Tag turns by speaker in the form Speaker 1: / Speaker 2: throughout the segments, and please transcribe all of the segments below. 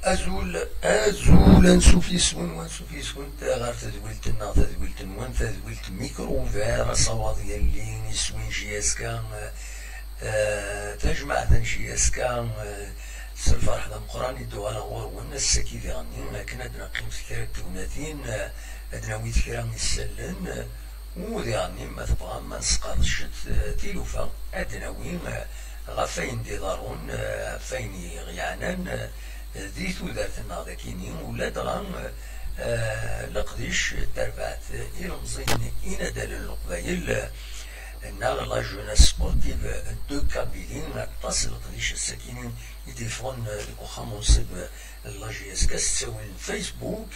Speaker 1: أزول أزول نسوف يسون ونسوف يسون غير تدويلتنا تدويلت نوان تدويلت micro ouvert صواد يلي يسوين JSK تجمع JSK الفرح ذا مقران يدو على غور والناس كي غني كنا دنا قيم كرا توناتين أدنا ويت كرا يسلن وذي غني ما تبغى ما نسقطش تيلوفا أدنا وين غفين دي ضارون فين غيانان ذي ثودرتنا ذاكيني ولا دغا لقديش تربعت إلمزين إنا دال القبايل ناغ la Jeunesse Sportive de Kabylie طاس القديش الساكنين يديفون الكوخا منصب la JSK تساوي فيسبوك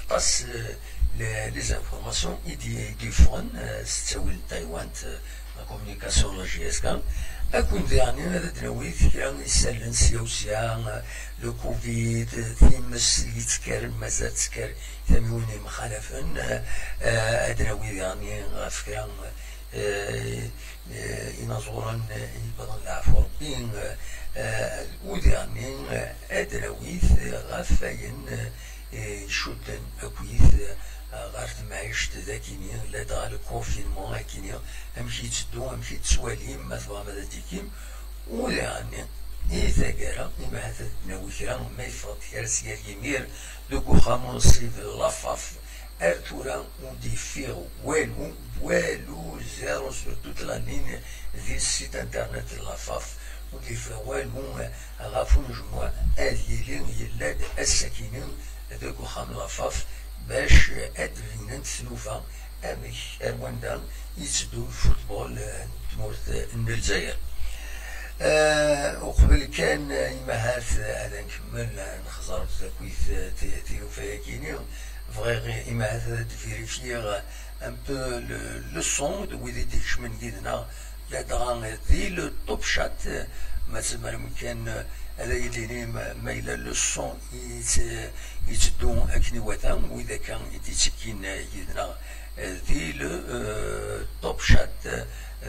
Speaker 1: طاس les informations يديفون تساوي تايوان la communication la JSK أكون يعني هذا تنويت كرا يسالن سيا le Covid ثيمس يتكر مازال تكر ثميوني مخالفا أدنوي يعني غاف كرا ينظرن يبضن العفو ربي ودعني أدنويت غاف شدن أكويت غير تمعيشت ذاكيني لا دغا le confinement هاكيني امشي تدو امشي تسوالي ما تبغى ماذا تيكيم ولا إذا كرا إما هذا تناوي كرا ما يفض كرا سيال يمير دوكو خامونسي la FAF ارتورا ودي فيغ والو والو zéro sur toute la ligne ديال ال site internet la FAF ودي فيغ والو غافو نجموع اديلي يلاد الساكنين دوكو خام la FAF باش ادفيننت سلوفا امك ارواندا يتسدو ال football تمورت الجزائر. وقبل كان يمهات هذا نكمل نخزر تاكويت تيلوفا كيني فغي إمهات تفيريفيغ un peu le son ويدي ديكشمن كيدنا لا دغا دي le Top Chat ما تسمى كان هذا يديني ما إلا le son يتدو أكني واتا وإذا كان يتسكين يدنا دي le Top Chat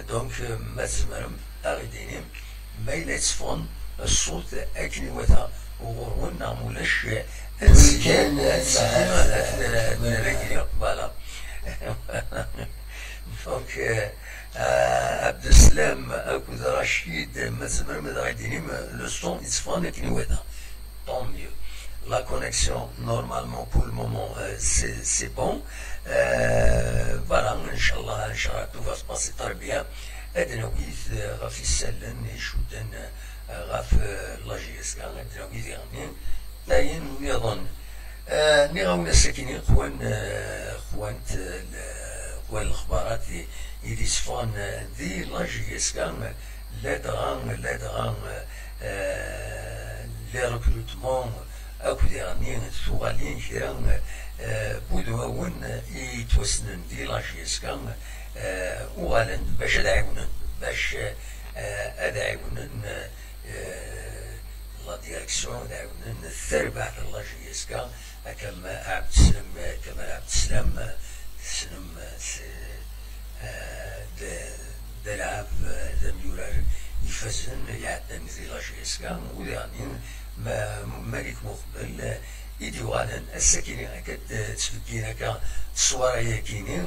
Speaker 1: donc ما تزمرم أغيديني ما إلا يتصفون الصوت أكني واتا وغرونا مولاش كان voilà donc عبد السلام أكود رشيد ما تزمرم غايديني le son يتصفون أكني واتا tant mieux. La connexion, normalement, pour le moment, c'est bon. Voilà, إن شاء الله, إن شاء الله, tout va se passer très bien. أدنويت غاف السلن يشودن غاف la JSK أدنويت يعني داين نظن نغاونا الساكنين خوان خوانت خوان الأخبارات يدي صفان دي la JSK لا دغا لا دغا les recrutements أكو يعني ثوغالين كرا بودواون يتوسنن دي la JSK وغالن باش أدعونن باش أدعونن la direction أدعونن الثربع la JSK كما عبد السلام كما عبد السلام سلم دلعب ذا يفزن يعدن دي la JSK ويعني ما مالك مقبل يدي الساكنين هكا تسكين هكا الصورة هي كاينين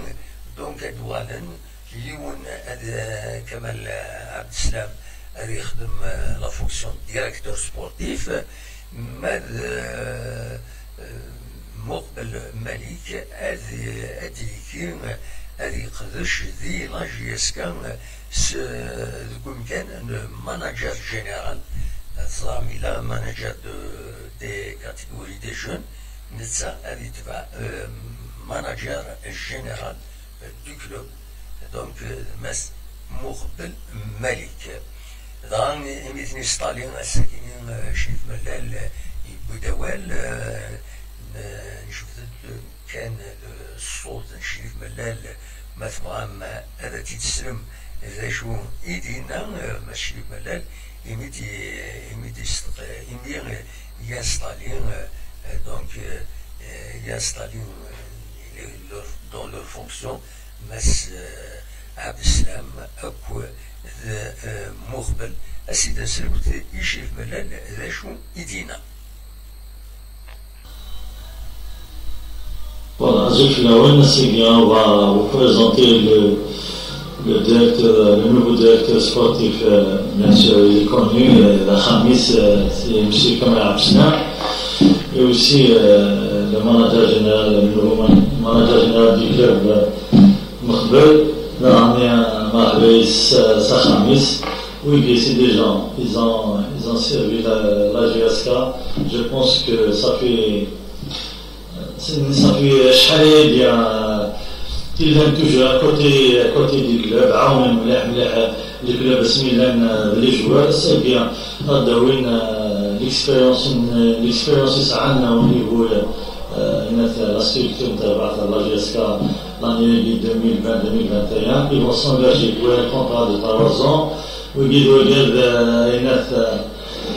Speaker 1: donc هاد اليوم هذا كمال عبد السلام هذا يخدم la fonction directeur sportif ماد مقبل مالك هذا هذا يقدش دي la JSK كان manager général صار manager de des catégories des jeunes نتسا هذه تبع manager général du club donc ماس مقبل مالك دان إميتني ستالين الساكنين شريف ملال يبدوال نشوف كان الصوت شريف ملال ما تبغى هذا تيتسلم إذا شو إيدينا ما شريف ملال إميتي إميتي إمي ينستالين donc ينستالين dans leur fonction ماس عبد السلام اكو مقبل السيدة سلوت يشرف ملال ذا شو يدينا.
Speaker 2: Voilà, on va vous présenter le directeur, le nouveau directeur sportif, bien sûr, il est connu, la Khamis, c'est M. Kamal Abdeslam, et aussi le manager général, le nouveau manager général du club Mokbel, Khamis. Oui, c'est des gens, ils ont servi la JSK. Je pense que ça fait شحال ديال ils toujours à côté du club, عاونوا مليح مليح ال club سميلان les joueurs, c'est bien هذا وين l'expérience عندنا au niveau la structure تاع la JSK l'année 2020-2021. Ils vont s'engager pour un contrat de 3 ans ويقدروا ينات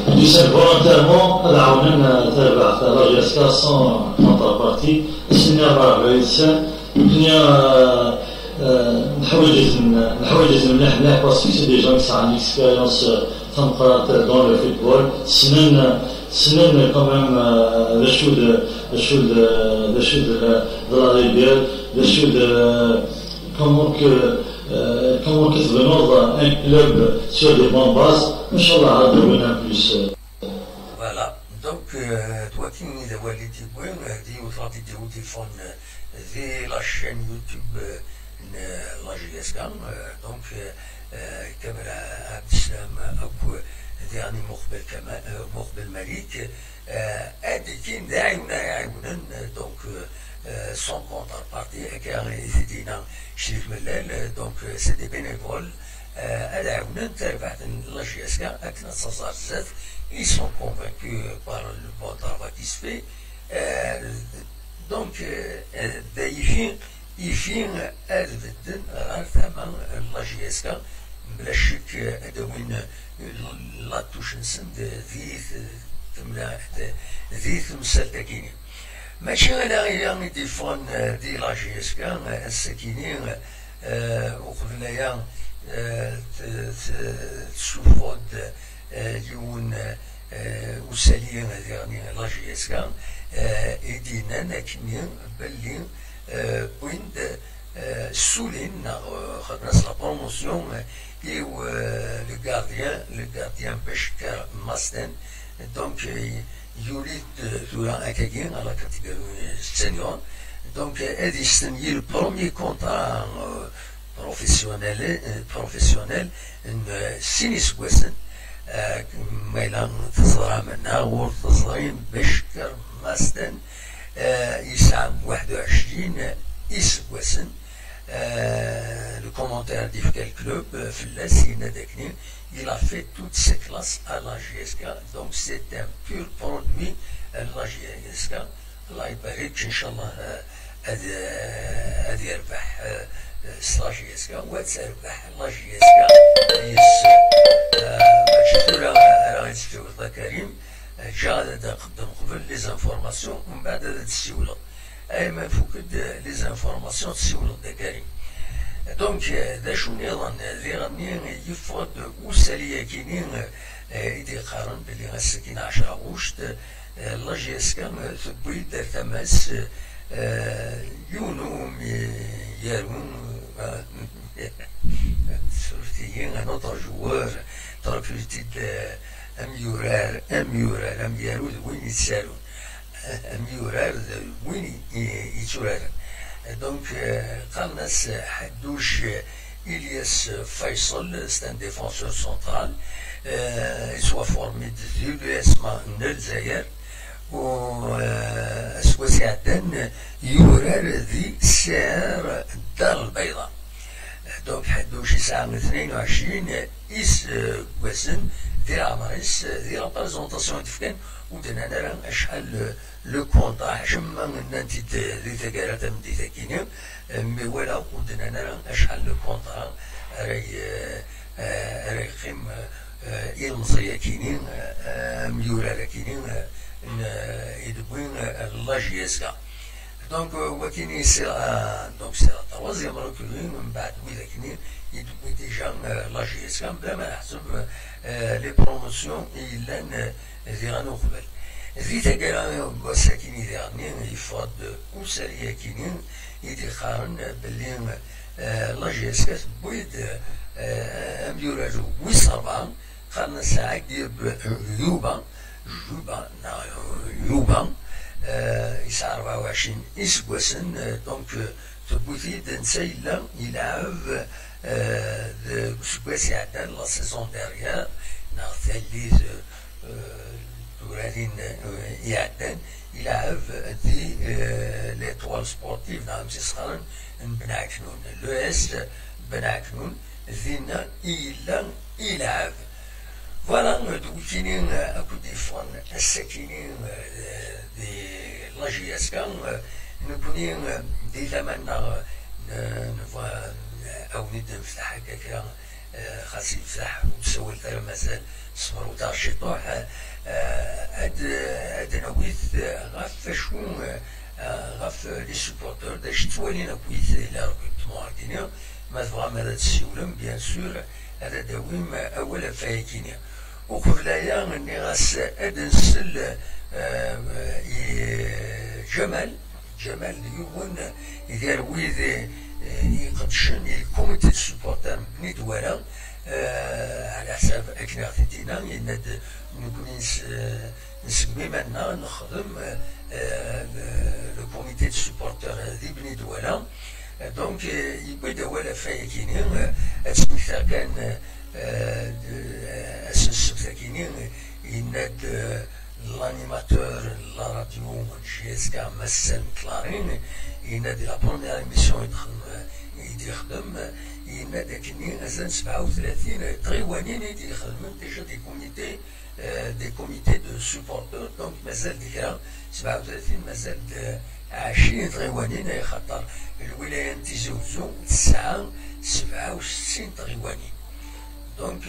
Speaker 2: يسال volontairement عاوننا تابع la JSK sans contrepartie. السنة 24 الدنيا نحوج مليح مليح parce que c'est des gens qui ont expérience تنقرات dans le football. سنن quand même ذا شو de la rivière, ذا شو comment كتبنوا un club sur des bonnes bases. ان شاء الله هذا وين plus.
Speaker 1: Voilà, donc toi qui إذا وليتي بوين هذه وطلعتي ديرو تليفون ذي la chaîne YouTube la JSK. Donc كمال عبد السلام اكو يعني مقبل كما مقبل مليك ادي كين داعيونا يعاونن donc sans contrepartie كان يدينا شريف ملال. Donc c'est des bénévoles عاونن تربحت la JSK اكنا تصار زاد. Ils sont convaincus par le bon travail qui se fait. Donc دايفين يفين أذبدن غير ثمن la JSK بلا شك هذا وين la touche نسند ذي تمثال تاكيني ماشي غير غير ديفون دي la JSK الساكينين وقبلايا تشوفود يون وساليين يعني la JSK إدينا ناكني بلي وين سولين خدنا la promotion et le gardien بشكر ماستن. Donc يوليد ثورا اكاكين على catégorie senior. Donc هادي سنيي ال premier contrat professionnel سيني سكواسن مايلا تزرع منها ورتزرين بشكر ماستن يسعى 21 يسواسن. Le commentaire d'Yves Club, il a fait toutes ses classes à la JSK, donc c'est un pur produit à la JSK. الله يبارك إن شاء الله هذه يربح la JSK وتربح la JSK. ماشي راه يتستوي كريم جا هذا قدم قبل les informations ومن بعد هذا تسيولة اي ما فوكد les informations تسيولة دا كريم. Donc ذا شو نظن ذي غني يفرض وسالية كينين يدي قارن بلي غسكين 10 غشت la JSK تبويد تماس يونو يارون سورتيين un autre joueur تركتي اميورار اميورار اميارو وين يتسالون اميورار وين يتورارن. Donc قالناس حدوش إلياس فيصل c'est un défenseur central soit formé de l'USMA من الجزائر و سواسي عدن يورار ذي سعر الدار البيضاء. Donc حدوش يسعى 22 إس كواسن ديال عمريس ديال la présentation تفكان ودنا نرى شحال le contrat حشم نانتي دي تاكارا تم دي تاكيني mais ولا ودنا نرى شحال le contrat راي راي قيم إلمصرية كينين ميورا كينين يدبوين la JSK. donc وكيني c'est donc c'est la troisième recrue من بعد وإذا كني يدوي déjà la JSK بلا ما نحسب les promotions إلا ذي غانو قبل ذي تاكالا وساكيني ذي غني يفرض وساليا كينين يدي خارن باللي la JSK بويد أميوراجو ويس أربعة خارنا ساعة يوبا جوبا يوبا يسعى 24 إسكواسن donc تبوثيد نسا إلا يلعب سكواس يعدل la saison dernière نهار ثالث تورادين يعدل يلعب دي l'Étoile sportive نعم سي بن عكنون l'ES بن عكنون ذينا إلا يلعب. voilà دوكيني اكو دي فون الساكنين دي la JSK نكوني دي ثمن نبغى او ند نفتح هكاك خاص يفتح ونسول ترى مازال صبروا تاع شي طوح هاد نويت غاف شو غاف les supporters داش توالينا كويت les recrutements هكينيا ما تبغى ماذا تسيولم bien sûr هذا داويم اولا فايكينيا وقبلايا اني غاس ادنسل جمال جمال يون يدير ويد يقدشن ال comité supporters بني دوالا على حساب اكنا دينا يناد نكون نسمي منا نخدم le comité supporters دي بني دوالا donc يبدا ولا فايكيني تسميتها كان اساس كينين يناد l'animateur la radio JSK مسن كلارين ينادي la première émission يخدم ينادي كني ازن 37 تغيوانين يدي يخدم déjà des comités de supporters donc مازال ديكرا 37 مازال 20 تغيوانين خاطر الولاية تيزي وزو 9 67 تغيوانين donc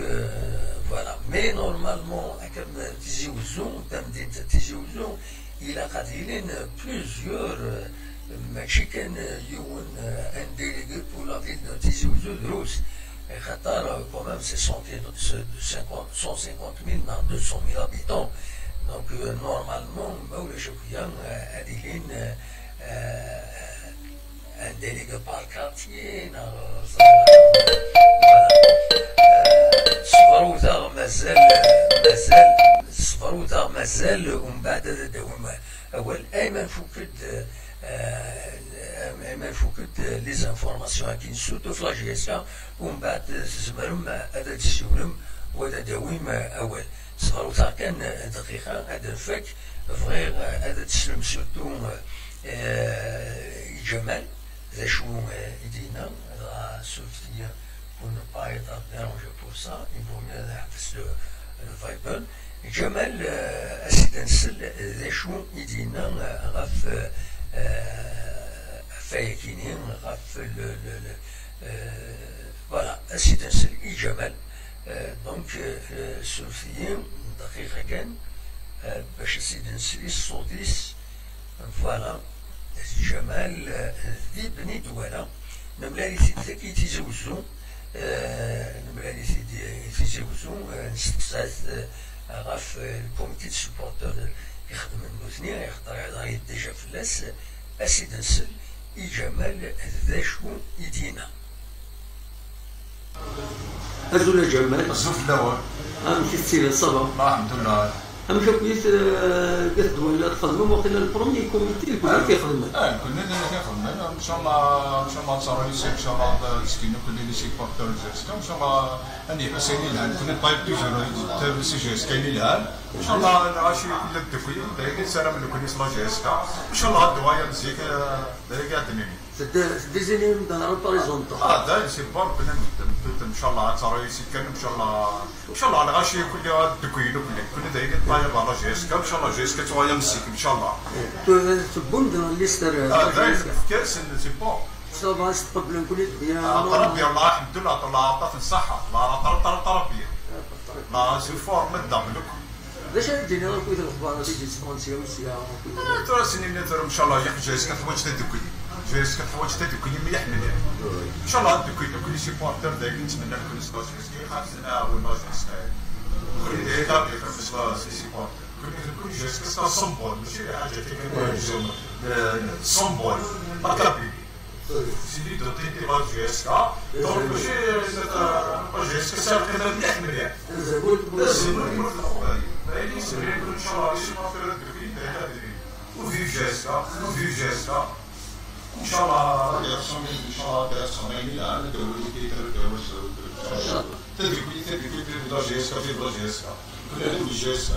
Speaker 1: voilà mais normalement كم تيزي وزو مدينة تيزي وزو الى قادرين plusieurs ماشي كان يون un délégué pour la ville de تيزي وزو دروس خاطر quand même c'est 150 000 200 000 habitants donc normalement ما ولا شوية هاديلين un délégué par quartier. صبروتا مازال مازال صبروتا مازال ومن بعد هذا داوم اول ايمن فوكد ايمن فوكد les informations كاين surtout في la JSK ومن بعد تزمرم هذا تسولم وهذا داوم اول صبروتا كان دقيقة هذا الفك فغير هذا تسلم surtout جمال ذا شو يدينا سوفتيا pour ne pas être dérangé pour ça, il vaut mieux نحبس le Viber. جمال أسيد نسل ذا شو يدينا غف فايكينين غف voilà أسيد نسل إي جمال donc سوفتيا دقيقة كان باش أسيد نسل الصوتيس voilà جمال ذي بني دوالا نملالي سيدي تيزوزو نملالي سيدي تيزوزو نستقسات غاف ال comité supporters يخدم النوثني يخدر يهضر déjà فلاس اسيد نسل اي جمال ذا شو يدينا أزول جمال
Speaker 3: الزوف الأول
Speaker 1: أم كي ça va
Speaker 3: الحمد لله
Speaker 1: أم كويس قد ولا تخدموا وقيلا ال premier comité الكل كيخدم
Speaker 3: كلنا اللي كيخدم ان شاء الله ان شاء الله تصرا ان شاء الله سكينو كل les supporters JSK ان شاء الله اني حسيني الهان كنا طيب toujours سي JSK الهان ان شاء الله غاشي كل الدفي دايك سلام لكل la JSK ان شاء الله الدوايا مزيك دايك عندني
Speaker 1: désigné dans représentant
Speaker 3: اه دا c'est bon ان شاء الله تصرا كان ان شاء الله ان شاء الله على غاشي كل الدكوين كل كل دايك طيب على JSK ان شاء الله JSK توايا مزيك ان شاء الله
Speaker 1: تبون dans liste
Speaker 3: اه كاس c'est bon
Speaker 1: ça va تقبلوا كل bien
Speaker 3: تربيه الله الحمد لله الله عطات الصحة الله طرب طرب تربيه لا c'est fort من الدم لكم
Speaker 1: باش ديني غير كويت الاخبار اللي جيت فرنسيا وسيا
Speaker 3: ترى سنين ان شاء الله ياك JSK تحوج تدوكلي JSK تحوج تدوكلي مليح مليح ان شاء الله دوكلي كل supporters داك نتمنى لكل JSK خاصنا ولا JSK كل étape في supporters كل JSK c'est symbole ماشي حاجة تكون symbole la Kabylie c'est l'identité la JSK donc ماشي JSK سابقين مليح مليح لازم نقول القبائل ان شاء الله supporters دوكلي و vive JSK و vive JSK ان شاء الله ان شاء الله تدرك la JSK في la JSK كل JSK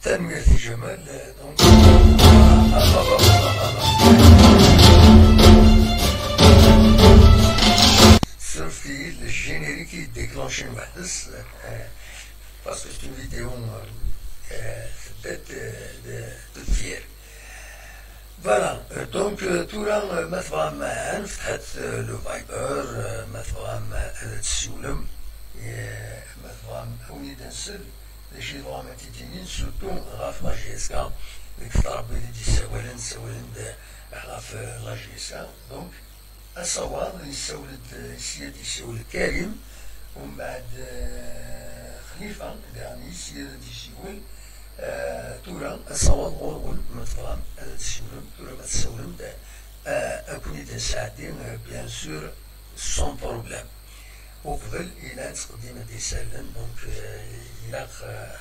Speaker 1: تنمية الجمال donc صرفتي ال générique déclenché وحدس parce que c'est une vidéo date de voilà donc تورا مثلا فتحت le Viber مثلا تسولم مثلا وليد نسل شي دغا تيجيني surtout غاف la JSK ديك الطرابي اللي تيساولن ساولن غاف la JSK donc الصواب يسولد السيد يسول كريم ومن بعد خليفة يعني السيد يسول تورا الصواب غول مثلا تسولم تورا ما تسولم اكوني تساعدين bien sûr sans problème وقبل الى تقديم دي سالن donc الى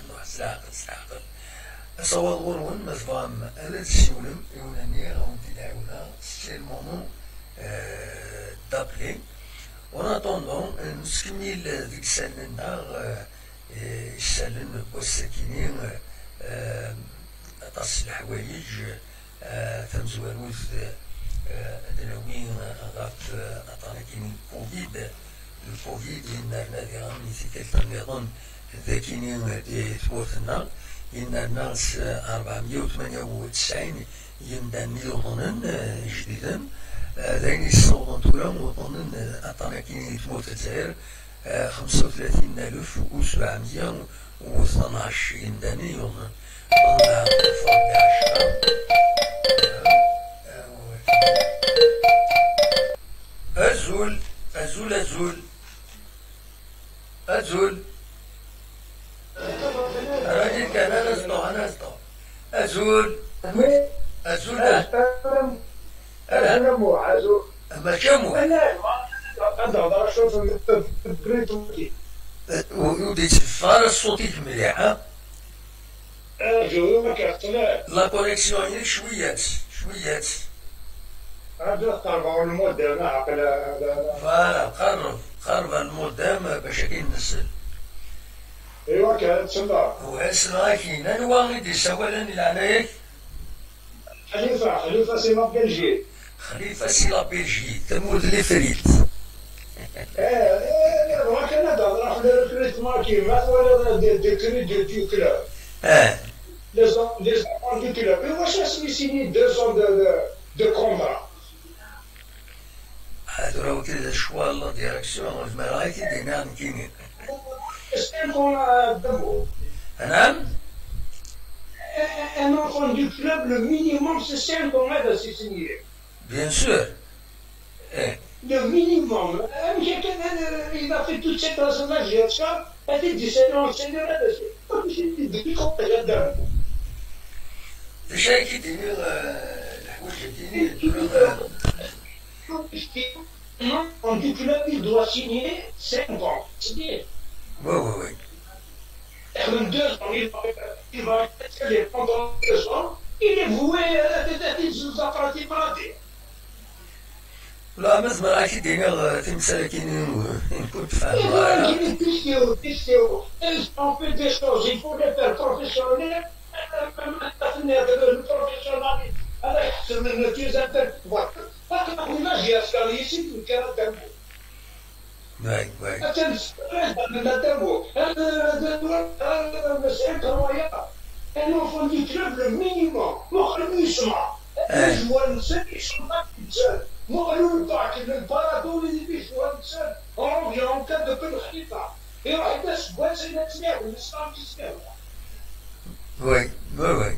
Speaker 1: نروح سلاقل سلاقل الصواب غول مثلا هذا تسولم يوناني غاودي العاونة c'est le moment d'appeler. En attendant, نسكمل ديك السنة السنة والساكنين أطاس الحوايج تمزواروث دناوين غاف أطانا كاين كوفيد الكوفيد ينارنا دي غامني تيكالتا النظام ذاكينين دي ثورتنا ينارنا 498 يمدان يوضنن جديدا ذاين يصوضن تورا وظنن أعطانا كاين تموت الجزائر 35712 يمداني يوضن أزول أزول أزول أزول راجل كان أنا أصدق أنا أصدق أزول أزول
Speaker 4: أنا مو عزو
Speaker 1: ما كمو
Speaker 4: أنا أنا شوف بريت
Speaker 1: ودي تفار الصوت مليح ها
Speaker 4: جو ما كيعطينا
Speaker 1: la connexion هي شويات شويات
Speaker 4: هذا قربوا المودم عقل
Speaker 1: voilà قرب قرب المودم باش كينزل
Speaker 4: ايوا كتسمع
Speaker 1: واسمع كاين انا غادي سوالا العنايك
Speaker 4: خليفة خليفة c'est la Belgique
Speaker 1: خليفة c'est la Belgique تمود les frites
Speaker 4: ايه راه كندا راه recrutement كيما ولا décret du club
Speaker 1: اه
Speaker 4: les les du club واش اسمي signer 2 ans de contrat
Speaker 1: هادو راه كاين choix la direction ما راه كيدينا كاينين نعم.
Speaker 4: Un enfant du club, le minimum, c'est 5 ans à signer.
Speaker 1: Bien sûr. Eh.
Speaker 4: Le minimum. Il a fait toute cette raison-là, JSK, elle dit 17 ans, c'est
Speaker 1: الشيء كيدير الحوايج ديالي.
Speaker 4: Un du club, il doit signer 5 ans.
Speaker 1: Oui, oui, oui.
Speaker 4: 2 ans, il va rester pendant 2 ans, il est voué à des apprentis maladies.
Speaker 1: لا ما راكي دينا تمثال كاين كنت فاهم.
Speaker 4: On fait des choses, il faut les faire professionnels. Le professionnalisme, هذا يحسن من النتيجة تاع la JSK يسيب الكلام.
Speaker 1: Oui, oui.
Speaker 4: Un enfant du club, le minimum,
Speaker 1: Oui, oui, oui.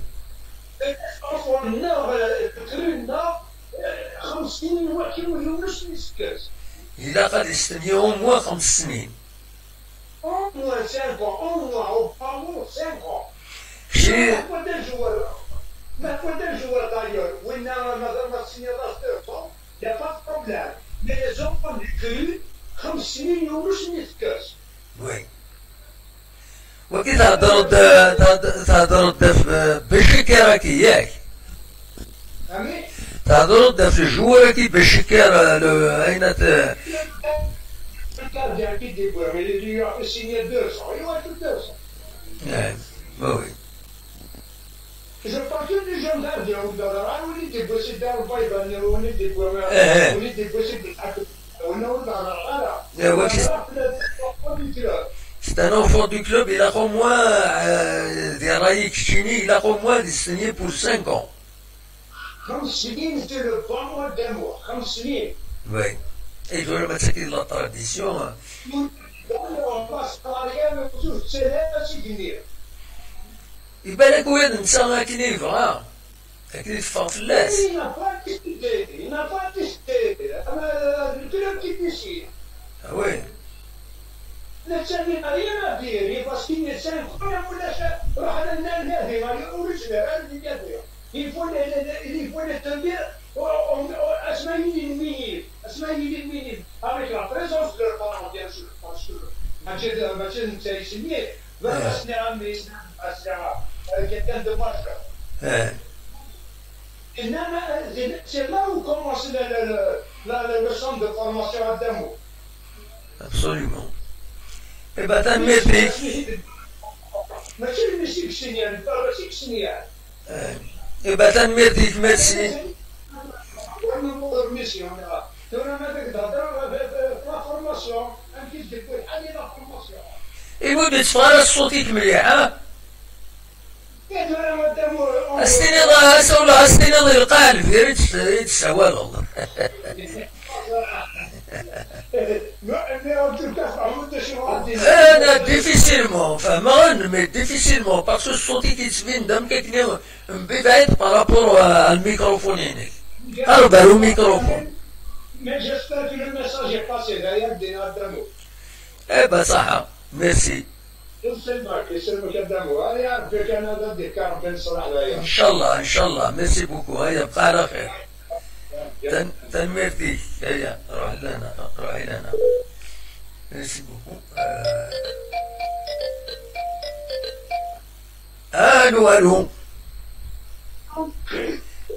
Speaker 1: Il a fallu signer au moins 5 سنين.
Speaker 4: Au moins 5 ans, au moins, au pas moins 5 ans. ما كنت joueur d'ailleurs, وين ما signé deux ans, il n'y a pas de problème. Mais les enfants du cru, 5 سنين يورش نتكاس.
Speaker 1: Oui. وكي تهضر بالشكارة ياك. تهضر في الجوار كي بالشكارة أين نعم oui.
Speaker 4: Je parle que des jeunes gardiens ou des bossés dans le des bossés
Speaker 1: C'est un enfant du club, il a au moins des raïcs chini, il a au moins signé pour 5 ans.
Speaker 4: 5 سنين, c'est le bon mois d'un mois. 5 سنين.
Speaker 1: Oui. Et je veux mettre la tradition. يبان لك وين نسى كي يبغى كي يتفق في الناس.
Speaker 4: Il n'a pas testé. Le club qui décide.
Speaker 1: Ah oui.
Speaker 4: نتسالي rien à dire parce qu'il ne sait pas ولا راح للنادي غادي original النادي. Il faut les tenir اسمعي avec la présence de leurs parents bien sûr parce que ماشي انت يسني بس نعم quelqu'un de majeur. C'est là où commence le centre de formation à Damo.
Speaker 1: Absolument. Eh ben, t'as mérité.
Speaker 4: ماشي المسيك سينيال ماشي سينيال.
Speaker 1: Eh ben, t'as mérité, merci. إيوا بتفرج صوتك مليح ها؟ أستني ولا أستني القلب يا ريت تسوال والله. أنا difficilement فهمان mais difficilement parce que صوتي كيتبين دام كيتني مبعد par rapport الميكروفون هناك. قرب الميكروفون.
Speaker 4: Mais j'espère que le message est passé derrière des Adamo.
Speaker 1: Eh ben صح ميرسي.
Speaker 4: يسلمك يسلمك يا دامو هيا ربي كان هذا ديكار بن صلاح
Speaker 1: ان شاء الله ان شاء الله merci beaucoup هيا بقى على خير. تنميرتي هيا روح لنا روحي لنا merci beaucoup. الو الو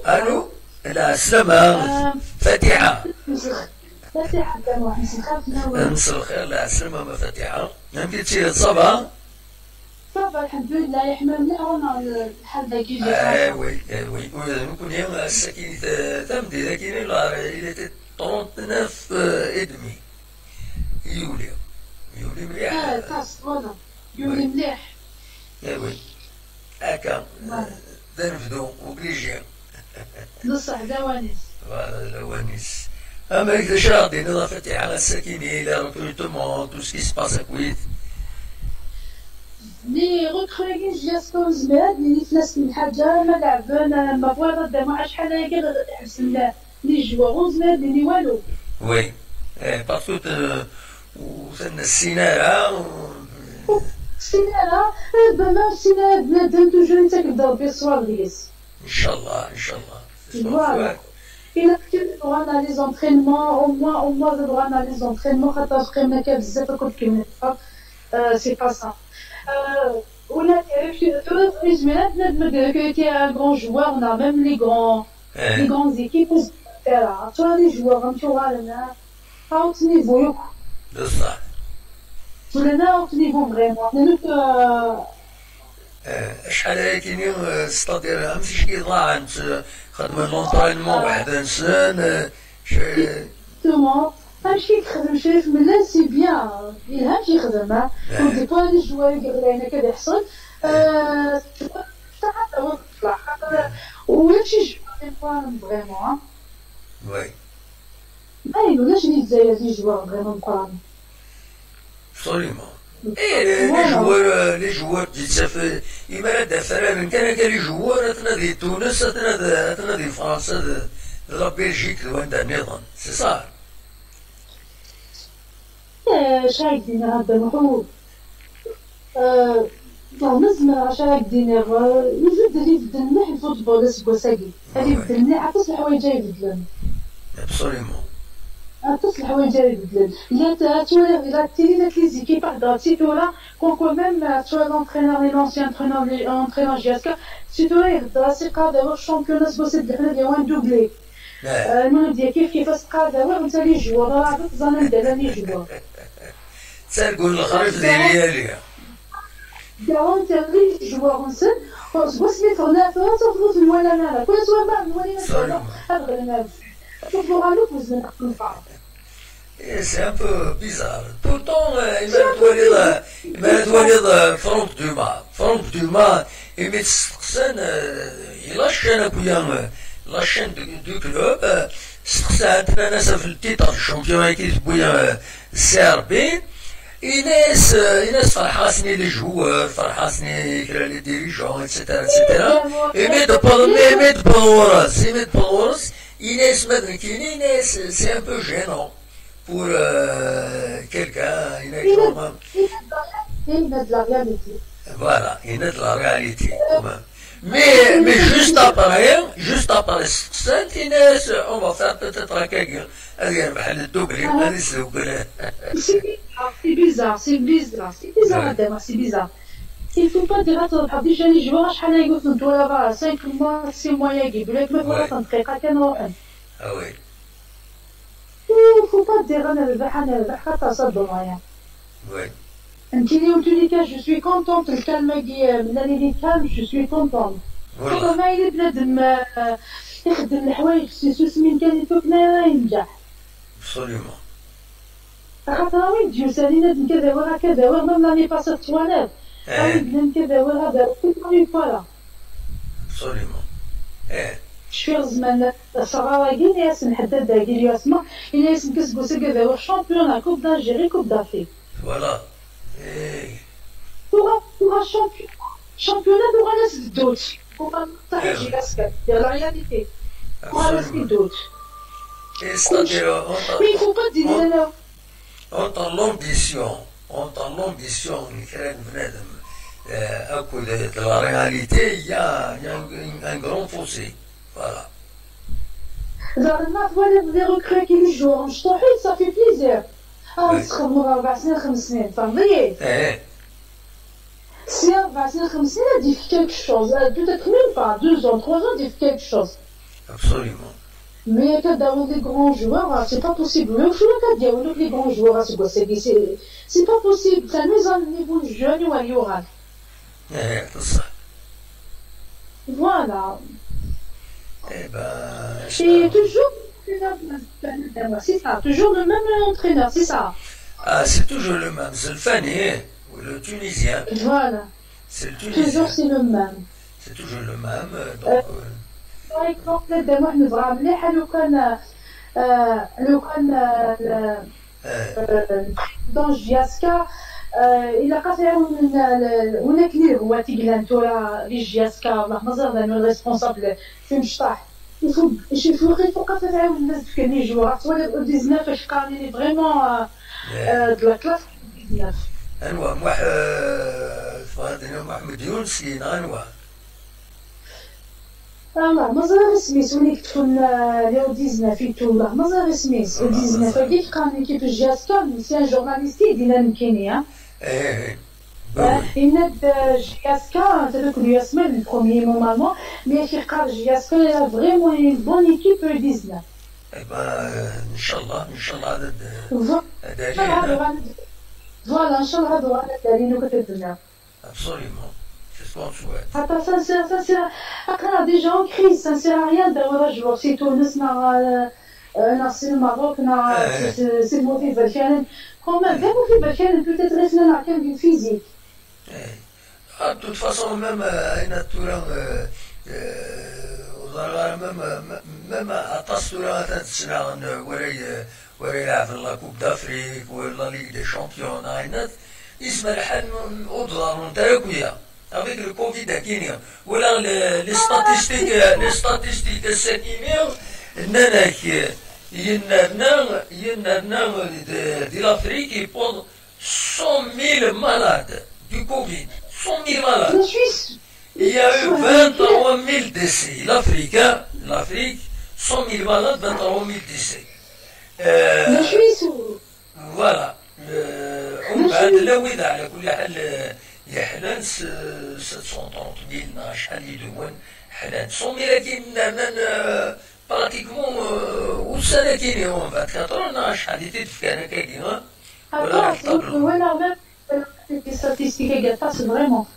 Speaker 1: الو لا سلامة فاتحة.
Speaker 5: فاتحة
Speaker 1: مساء الخير. لا سلامة فاتحة كنتي ça va؟
Speaker 5: ça va الحمد لله يا حمام مليح رانا الحال داكي.
Speaker 1: oui oui نكون هي الساكن تمدي لكن il 39 et demi يولي يولي مليح.
Speaker 5: تاس voilà يولي مليح.
Speaker 1: Oui هكا تنفدو obligé
Speaker 5: نصح دوانيس.
Speaker 1: Voilà دوانيس. أما إذا غادي نضافة على الساكنين le recrutement tout ce qui se passe كويت
Speaker 5: les recrues JSK زمان اللي في ناس من حاجة ما لعبنا ما بغا ما شحال هكا حبس les joueurs زمان اللي والو.
Speaker 1: Oui parce que وصلنا السينارة
Speaker 5: السينارة ربما السينارة بنادم toujours انت كتبدا ربي الصواب ديالك
Speaker 1: ان شاء الله ان شاء الله.
Speaker 5: Voilà. إلا كنت رانا les entraînements au moins au moins رانا les entraînements خاطر قيمنا بزاف كل كلمة c'est pas ça. ولا تعرف بنادم كي un grand joueur on a même les grandes équipes تاع les joueurs نمشيو غالنا haut niveau يوك
Speaker 1: بصح
Speaker 5: ولا haut niveau vraiment
Speaker 1: شحال كاينين c'est-à-dire ماشي كيضاع خدمة l'entraînement واحد انسان
Speaker 5: Exactement ماشي يخدم شريف من لا c'est bien يلهمش يخدم des fois les joueurs يغلى كذا يحصل طلع ولا شي joueur vraiment.
Speaker 1: Oui
Speaker 5: باين ولاش لي الجزائر les joueurs vraiment مقارنة
Speaker 1: Absolument. إيه les joueurs، les joueurs تيتساف إما لا فران كان كان les joueurs تنادي تونس، تنادي فرنسا، la Belgique، وين النظام، c'est ça.
Speaker 5: شايك دينا هذا هو نزمر شايك دينا يبدل يبدل مليح ال football سكوساكي هذه يبدل مليح، عطس الحوايج يبدلن.
Speaker 1: Absolument.
Speaker 5: عطس الحوايج يبدلن. لا تولي la télé، لا les équipes هضرات c'est tout، là quand même tout l'entraîneur، l'ancien entraîneur JSK، c'est tout يهضر سي قادر ال championnat سكوسي دخل ديال doublé المهم كيف كيفاش قادر وانت les joueurs راه تزان ندير les joueurs.
Speaker 1: تنقول الخريف ديالي
Speaker 5: داون تا les joueurs نسن واش مي فرنا تفوت ولا لا كل سوا ما نولي هذا تفوت غالو وزن نفع.
Speaker 1: C'est un peu bizarre. Pourtant, il m'a تولي فرونك دوما، فرونك دوما il استقسن la chaîne كويا la chaîne du club استقسان ناس في ال titre ال champion كي تبويا ال CRB، ايناس فرحاسني les joueurs، فرحاسني كرا les dirigeants، et cetera et cetera. ايميد بالورس، ايميد بالورس ايناس مادن كيني ايناس c'est un peu gênant pour quelqu'un.
Speaker 5: Il a de la réalité.
Speaker 1: Voilà, il a de la réalité. Mais juste après cette Inès, on va faire peut-être un quelqu'un. بحال ال doublé.
Speaker 5: C'est bizarre, c'est bizarre, c'est bizarre, c'est bizarre. Il faut pas dire تربح déjà les joueurs شحال يقول انتو 5 mois، 6 mois يجي بلاك ما فوق دقيقة كان روحن.
Speaker 1: Ah oui.
Speaker 5: Faut pas dire انا نربح، انا نربح خاطر صدوا معايا.
Speaker 1: Oui.
Speaker 5: انتي en tous les cas je suis contente، ال calme كي من اللي calme، je suis contente. ما إلا بنادم يخدم الحوايج سي من كان يفوتنا ينجح.
Speaker 1: Absolument.
Speaker 5: خاطر وين تجيو سالينا كذا وغا كذا وغا même l'année passée توانات وين بنادم كذا وغا دار كل voilà.
Speaker 1: Absolument. ايه.
Speaker 5: شوية زمان صغار كي ناس نحدد كي يسمع الناس نكسبو كذا و championnat، coupe d'Algérie، coupe d'Afrique.
Speaker 1: Voilà. ايه.
Speaker 5: وغا championnat وغا ناس دوت وغا طيح JSK la réalité وغا ناس دوت.
Speaker 1: C'est-à-dire,
Speaker 5: Mais il faut pas dire là.
Speaker 1: Entre l'ambition, بنادم اكو de la réalité, il y a un grand fossé. Voilà.
Speaker 5: زعما voilà les recrues كي les joueurs مشطوحين، ça fait plaisir. تخدموا 4 سنين 5 سنين، فهمتي؟
Speaker 1: ايه.
Speaker 5: si 4 سنين 5 سنين دير quelque chose، peut-être même pas 2 ans، 3 ans دير quelque chose.
Speaker 1: Absolument.
Speaker 5: Mais كداو des grands joueurs، c'est pas possible. لو شنو كديروا les grands joueurs، c'est quoi، c'est pas possible. تا mise à niveau jeunes ولا
Speaker 1: ايه بصح.
Speaker 5: Voilà.
Speaker 1: Eh ben.
Speaker 5: C'est toujours c'est ça, toujours le même entraîneur, c'est ça.
Speaker 1: Ah, c'est toujours le même. C'est le Fani, ou le Tunisien.
Speaker 5: Voilà.
Speaker 1: C'est le Tunisien.
Speaker 5: Toujours c'est le même.
Speaker 1: C'est toujours le même. Donc.
Speaker 5: Par exemple, دابا نبغى مليحة لو كان président JSK الى قاطعوا من هناك اللي هو تيقلان تورا les JSK مازال لانه responsable في مشطاح يشوفوا غير فوق تعاون الناس في les joueurs ولا 19 فاش قاني vraiment de la classe 19.
Speaker 1: انوا موح محمد يونس انوا.
Speaker 5: الله مازال سميت ولي كتكون les 19 tout، الله مازال سميت 19 كيف قاني كيف JSK، c'est un journaliste دينا نكيني.
Speaker 1: ايه.
Speaker 5: إن JSK تذكر ياسمين ال premier normalement، mais كي قال JSK vraiment une bonne équipe 19.
Speaker 1: Eh ben, ان شاء الله، ان شاء الله هذا دليل.
Speaker 5: Voilà، ان شاء الله هذا هذا دليل كتبنا.
Speaker 1: Absolument. C'est ce qu'on souhaite.
Speaker 5: حتى ça sert اقرا déjà en crise، ça sert à rien d'avoir joueur c'est تونس مع c'est le Maroc c'est motivation quand même، غير motivation peut-être ريسنا كان physique.
Speaker 1: De toute façon, même أين تورا même أطاس تورا تسنى ولا يلعب la Coupe d'Afrique ولا Ligue des champions عينات. اسم الحال أضرار تراكويا avec le Covid كينيا ولا les statistiques les statistiques الساكينيا ناناك ينرنا دي l'Afrique يبون 100 000 malades du Covid 100 000 malades. Il y a eu 23 000 décès. L'Afrique, hein, l'Afrique, 100 000 malades, 23 000 décès. Voilà. ومن بعد لا وإذا على كل حال يحلان 730 000 شحال يدون حلان 100 000 كاين pratiquement وسنة كاين هو 24 شحال يتفكر كاين
Speaker 5: ولا ولا les statistiques c'est vraiment.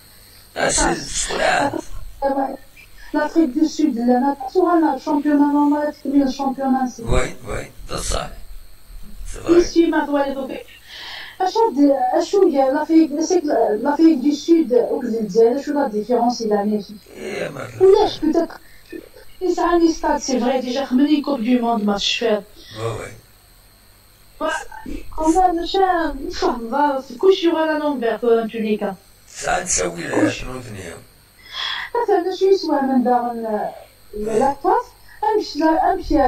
Speaker 5: L'Afrique du Sud, la championnat normal, le championnat.
Speaker 1: Oui, oui, c'est ça. C'est vrai.
Speaker 5: Ici, l'Afrique du Sud, la différence, il a mis. Ou peut-être. C'est vrai, déjà, une Coupe du Monde, match fait.
Speaker 1: Oui, oui.
Speaker 5: نفهم كلشي غالا l'envers en tous les cas.
Speaker 1: ساعة نسوي لها شنو ثنيا؟
Speaker 5: مثلا شو يسوى من دار la CAF امشي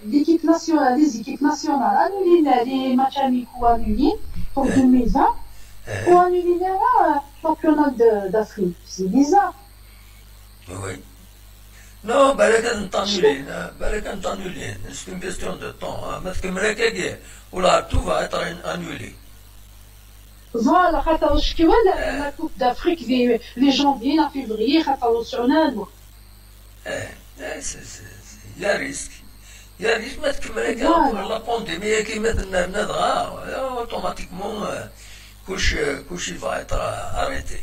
Speaker 5: l'équipe nationale les équipes nationales انولينا les matchs amicaux annulés pour 2020 و انولينا championnat d'Afrique c'est bizarre.
Speaker 1: Oui. Non, بالك نطانولين بالك نطانولين c'est une question de temps ما تكمل هكاك ولا tout va être annulé.
Speaker 5: Voilà خاطر شكي ولا la Coupe d'Afrique في في جانفي لا فيفري خاطر وسعنا الوقت.
Speaker 1: Y a risque y a risque ما تكمل هكا la pandémie كيما درنا دغا automatiquement كلشي va être arrêté.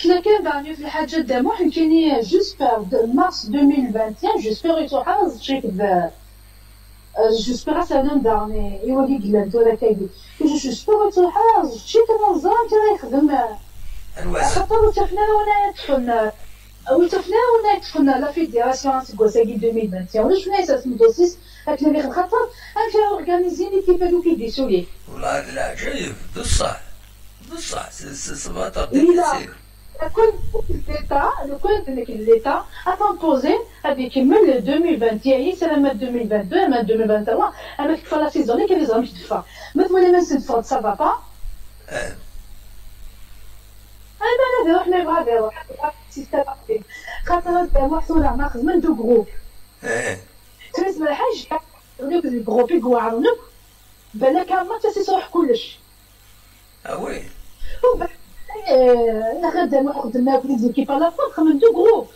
Speaker 5: حنا كان في الحاجة دامو كاين j'espère mars 2021 j'espère يتوحى شيك j'espère سنة دارني ايوا كي قلت ولا كاين j'espère يتوحى شي كنظام كان يخدم خاطر تفنا ولا يدخل وتفنا ولا يدخل la fédération تكوساكي 2021 ولا شنو اساس دوسيس هاد اللي خاطر انت organiser l'équipe هادو كيديسولي
Speaker 1: والله هاد العجيب بصح بصح c'est pas difficile.
Speaker 5: L'État, l'État a imposé avec même le 2021, c'est la 2022, même 2023, avec la saison qui les hommes qui font. Mais vous les mettez de ça va pas. أنا هذا روح ما يبغى هذا روح système خاطر واحد ناخذ من deux groupes. تلزم الحاج دوك ال groupe يقعرونك بالك ما تسيروح كلش.
Speaker 1: Ah oui.
Speaker 5: نخدم خدمنا في les équipes à la fois خدمنا deux groupes.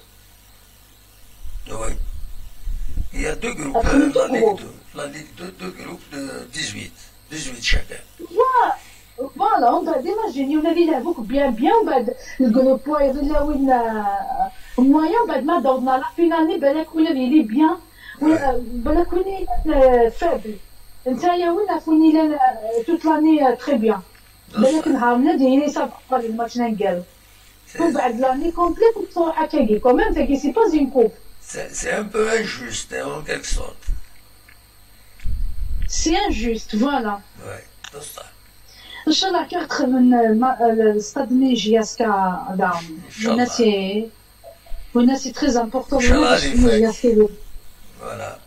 Speaker 1: Oui. Il y a deux groupes, la Ligue 2, la Ligue 2, deux groupes de 18, 18 chacun.
Speaker 5: Voilà, on va imaginer, on avait يلعبوك bien bien ومن بعد ال groupe ولا وين moyen بعد ما دورنا la finale بالك ولا لي bien بالك وين faible نتايا وين فوني toute l'année très bien بالك نهار نادي سابق الماتش نقالو ومن بعد l'année complète تروح هكاكي quand même تاكي c'est pas une coupe.
Speaker 1: C'est un peu injuste en quelque sorte.
Speaker 5: C'est injuste, voilà.
Speaker 1: Oui, c'est ça.
Speaker 5: ان شاء الله كي تخدم ال stade ني JSK هنا c'est هنا c'est très important.
Speaker 1: ان شاء الله voilà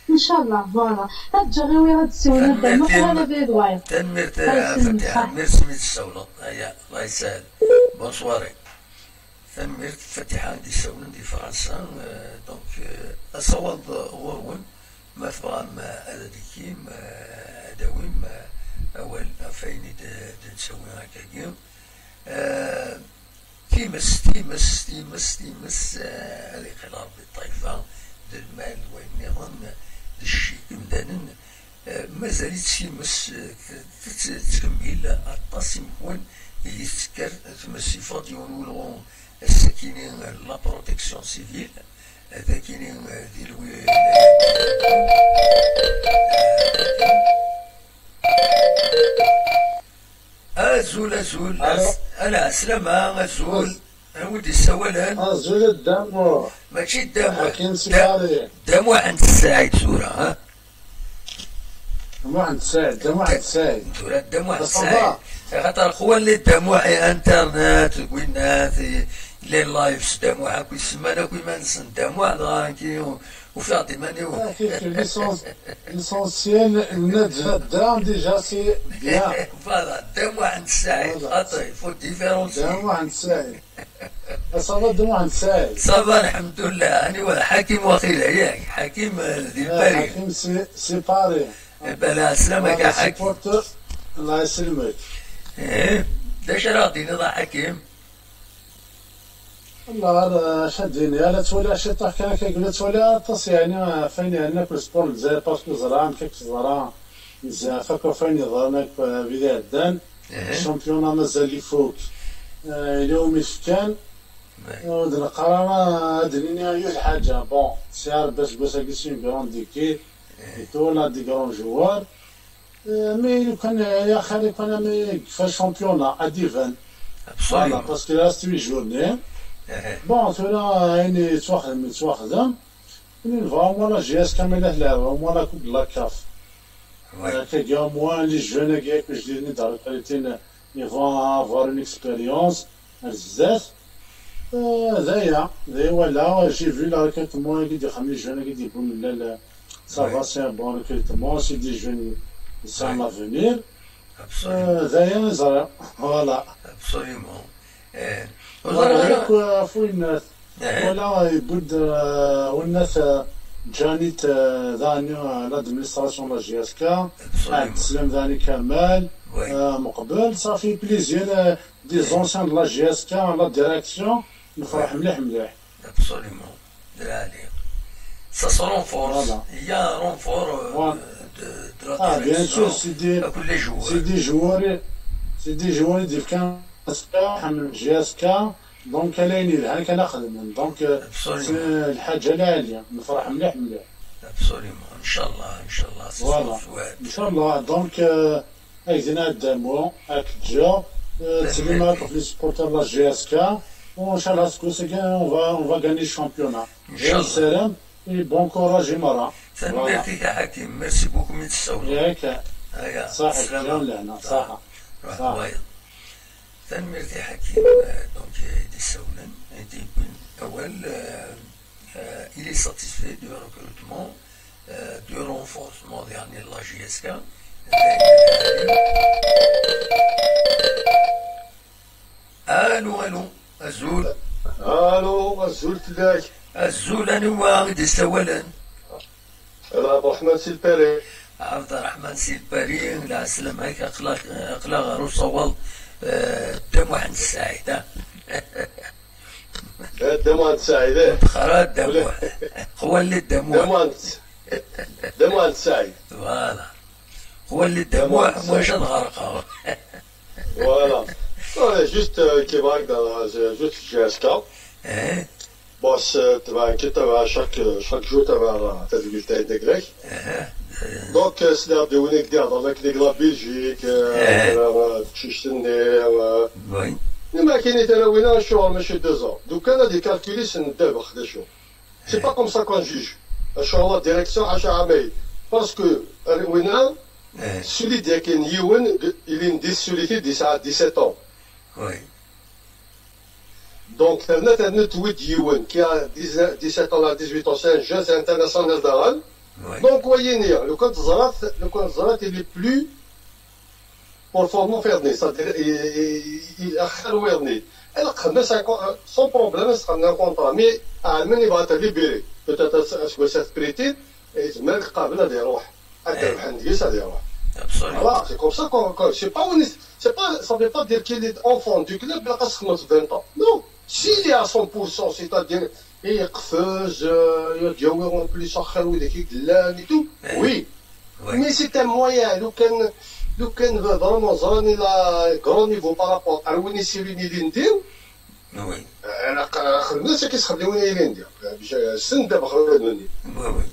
Speaker 5: ان شاء الله voilà هاد الجغيوي هاد السيولة دابا انا بيضوايا
Speaker 1: تنمير فتيحة ميرسي من السولة هيا الله يسهل bonne soirée. تنمير فتيحة عندي السولة دي فرنسا donc الصواب غورون ما تبغى ما هذا ما داوي ما أول فايني نسوي هكاكي تيمس تيمس تيمس تيمس هذه خلال بالطائفة المال والنظام الشيء مدانا مازال تيمس تكمل الطاسم كون يتسكر تمس يفاضيون الساكنين la protection civile هذا كاينين ديال أزول أزول أنا سلامة أزول ودي السوالان
Speaker 6: أزول الدم
Speaker 1: ماشي الدم الدم عند السعيد سورة ها
Speaker 2: محمد سعيد، محمد سعيد.
Speaker 1: دا محمد سعيد. خاطر خو اللي دموع انترنت وينات les lives دموع كل سمانه كل ما نسن دموع كي وفي ماني
Speaker 2: l'essentiel الدعم déjà c'est bien.
Speaker 1: voilà دموع عند سعيد خاطر faut différencier.
Speaker 2: دموع عند سعيد. ça va دموع عند سعيد.
Speaker 1: ça va الحمد لله. يعني حكيم وخيل ياك حكيم ديال باريس.
Speaker 2: حكيم c'est Paris.
Speaker 1: بلا سلامك يا حكيم.
Speaker 2: الله يسلمك.
Speaker 1: ايه داش راضي نضع حكيم؟
Speaker 2: والله شاديني لا تولي شي طاح كان كيقول تولي طاس يعني فين عندنا في ال sport الجزائر parce que زرع كيك زرع بزاف هكا فين يظهرنا بدا عدان ال championnat مازال يفوت اليوم كان ود القرار دنيا يوج حاجة bon سيار باش باش كيسين grande équipe et tout des grands joueurs mais لو كان يا خالي كان mais في ال championnat اديفان voilà parce que reste huit journées bon ثورا يعني تواخدم من vraiment la JSK ملي تلعب moins la coupe la CAF كيكا moins les jeunes كياك جديدين دار qualité ils vont avoir une expérience بزاف ذايا ذايا ولا j'ai vu le recrutement كي يخدم les jeunes كي يقول لا لا ça va c'est un bon recrutement c'est des jeunes c'est un avenir ذايا زرع voilà
Speaker 1: absolument.
Speaker 2: ولا فوين ولا يبد والناس جانيت ذاني l'administration la JSK عبد السلام ذاني كمال مقبل ça fait plaisir des anciens de la JSK la direction نفرح مليح مليح.
Speaker 1: absolument درالي ça se renforce. Il y a un renfort de la
Speaker 2: direction. Bien sûr, c'est des joueurs, c'est des joueurs ديال كان من JSK donc لاين الحال كنخدم donc الحاجة العالية نفرح مليح مليح.
Speaker 1: absolument ان شاء الله ان شاء الله
Speaker 2: voilà ان شاء الله. donc ايزينا دامو اك جا تسليم في les supporters la JSK وان شاء الله سكو on va gagner ال championnat.
Speaker 1: ان شاء الله
Speaker 2: سلام et bon courage مرة.
Speaker 1: تنبيتك يا حكيم merci beaucoup من السولة
Speaker 2: ياك صح لهنا صح
Speaker 1: صح. تنميرتي حكيم donc دي سولن دي أول il est satisfait du recrutement du renforcement يعني la JSK. الو الو الزول
Speaker 6: الو الزول تلاك
Speaker 1: الزول انا هو غادي سولا
Speaker 6: عبد الرحمن سي الباري.
Speaker 1: عبد الرحمن سي الباري لا سلام عليك. اقلا اقلا غير صوال دم واحد السعيد.
Speaker 6: دم واحد السعيد
Speaker 1: خرا دم هو اللي دم
Speaker 6: دم واحد السعيد
Speaker 1: voilà هو اللي دم واش غرقه
Speaker 6: voilà juste كيما هكذا juste JSK باش تبع كي تبع chaque jour تبع تدويل تاع ديكلاك donc سلا ديونيك ديال هذاك ديك la Belgique تشيشتني
Speaker 1: oui
Speaker 6: ما كاين حتى وين شهور ماشي deux ans دوك انا des calculs ندابا خدا شو c'est pas comme ça qu'on juge شهور la direction عشا عامين parce que وين celui ديال كاين يون il دي celui دي 17 ans.
Speaker 1: oui
Speaker 6: donc ثنا تويد يون qui a 17 ans 18 ans c'est un jeune c'est international دارال. donc ويني لو كان تزرات لو كان تزرات il est plus performant فيرني c'est-à-dire ياخر ويرني انا خدنا sans problème خدنا contrat mais علمني بغات libérer peut-être اسكو سات prêté تما قابل غادي يروح هذا ربح نديس غادي يروح. Voilà, c'est comme ça qu'on c'est pas c'est pas ça veut pas dire qu'il est enfant du club il reste 20 ans. Non, s'il est à 100%, c'est-à-dire يقفز يديوي en plus اخر وداك يقلان et tout. Oui. Mais c'est un moyen لو كان vraiment زراني le grand niveau par rapport à وين يسيريني اللي ندير.
Speaker 1: oui.
Speaker 6: انا خدمت كيسخدم لي وين اللي ندير. السن دابا خدمني.
Speaker 1: oui oui.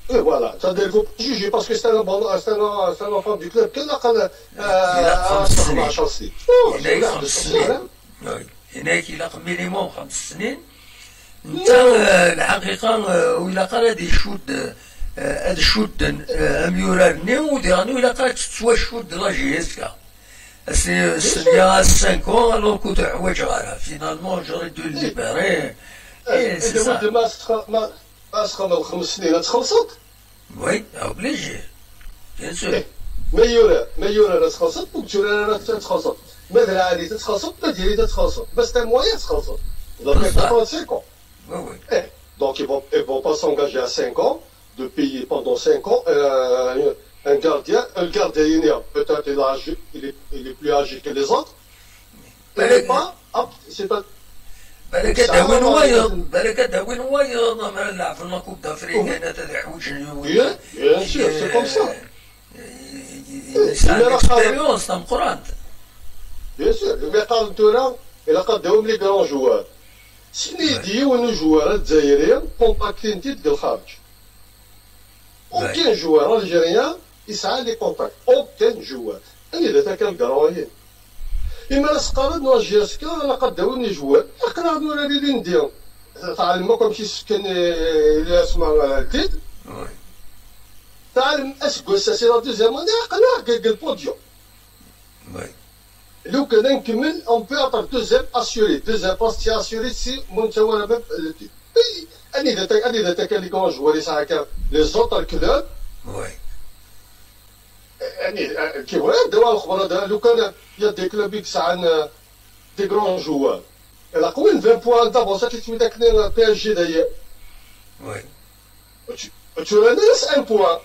Speaker 6: Et voilà, c'est-à-dire qu'il faut juger parce que c'est un bon, c'est un enfant du club. كان قال 10 سنين.
Speaker 1: هناك 5 سنين. هناك إلى minimum 5 سنين. انت الحقيقة وإلا قال هادي يشود هاد الشودن اميورارني وديغني ولا قالت تسوى شود la JSK سنيا 5 ans alors كنت حوايج غير finalement j'aurais dû libérer.
Speaker 6: اي ما ما تخمم 5 سنين تخلصت.
Speaker 1: oui, obligé, bien sûr.
Speaker 6: ميورا ميورا تخلصت وتورا تخلصت مثلا علي تتخلصت ما ديري تتخلصت بس تا moyen تخلصت. Il a 35 ans.
Speaker 1: Oui, oui.
Speaker 6: Eh, donc ils vont pas s'engager à 5 ans, de payer pendant 5 ans un gardien, un gardien peut-être il est plus âgé que les autres. Il n'est pas apte, c'est pas
Speaker 1: بالك داوين وايض بالك داوين وايض ما نلعب في la Coupe d'Afrique انا تحوج.
Speaker 6: Bien sûr, c'est comme ça.
Speaker 1: C'est l'expérience تاع قران.
Speaker 6: Bien sûr, mais قال تورا الى قداهم les grands joueurs سني ديو joueur الجزائريين contactés ديال الخارج. Aucun joueur algérien يسعى les contacts, aucun joueur. انا اذا كان قراويين اما سقالت نو JSK انا قداوني joueur اقرا نورا لي ندير تعلم كم شي سكن اللي اسمه التيت تعلم اسكو c'est la deuxième année قناع ال podium. لو كان نكمل on peut être deuxième assuré, deuxième place c'est assuré si مونتوا même اني ذا اني ذا كان les grands joueurs يسعى كان les autres clubs. يعني كيبغي دوا الخبر لو كان y a des clubs يسعى des grands joueurs الى قوين 20 points d'avance كي داك PSG داير. Tu laisses un point.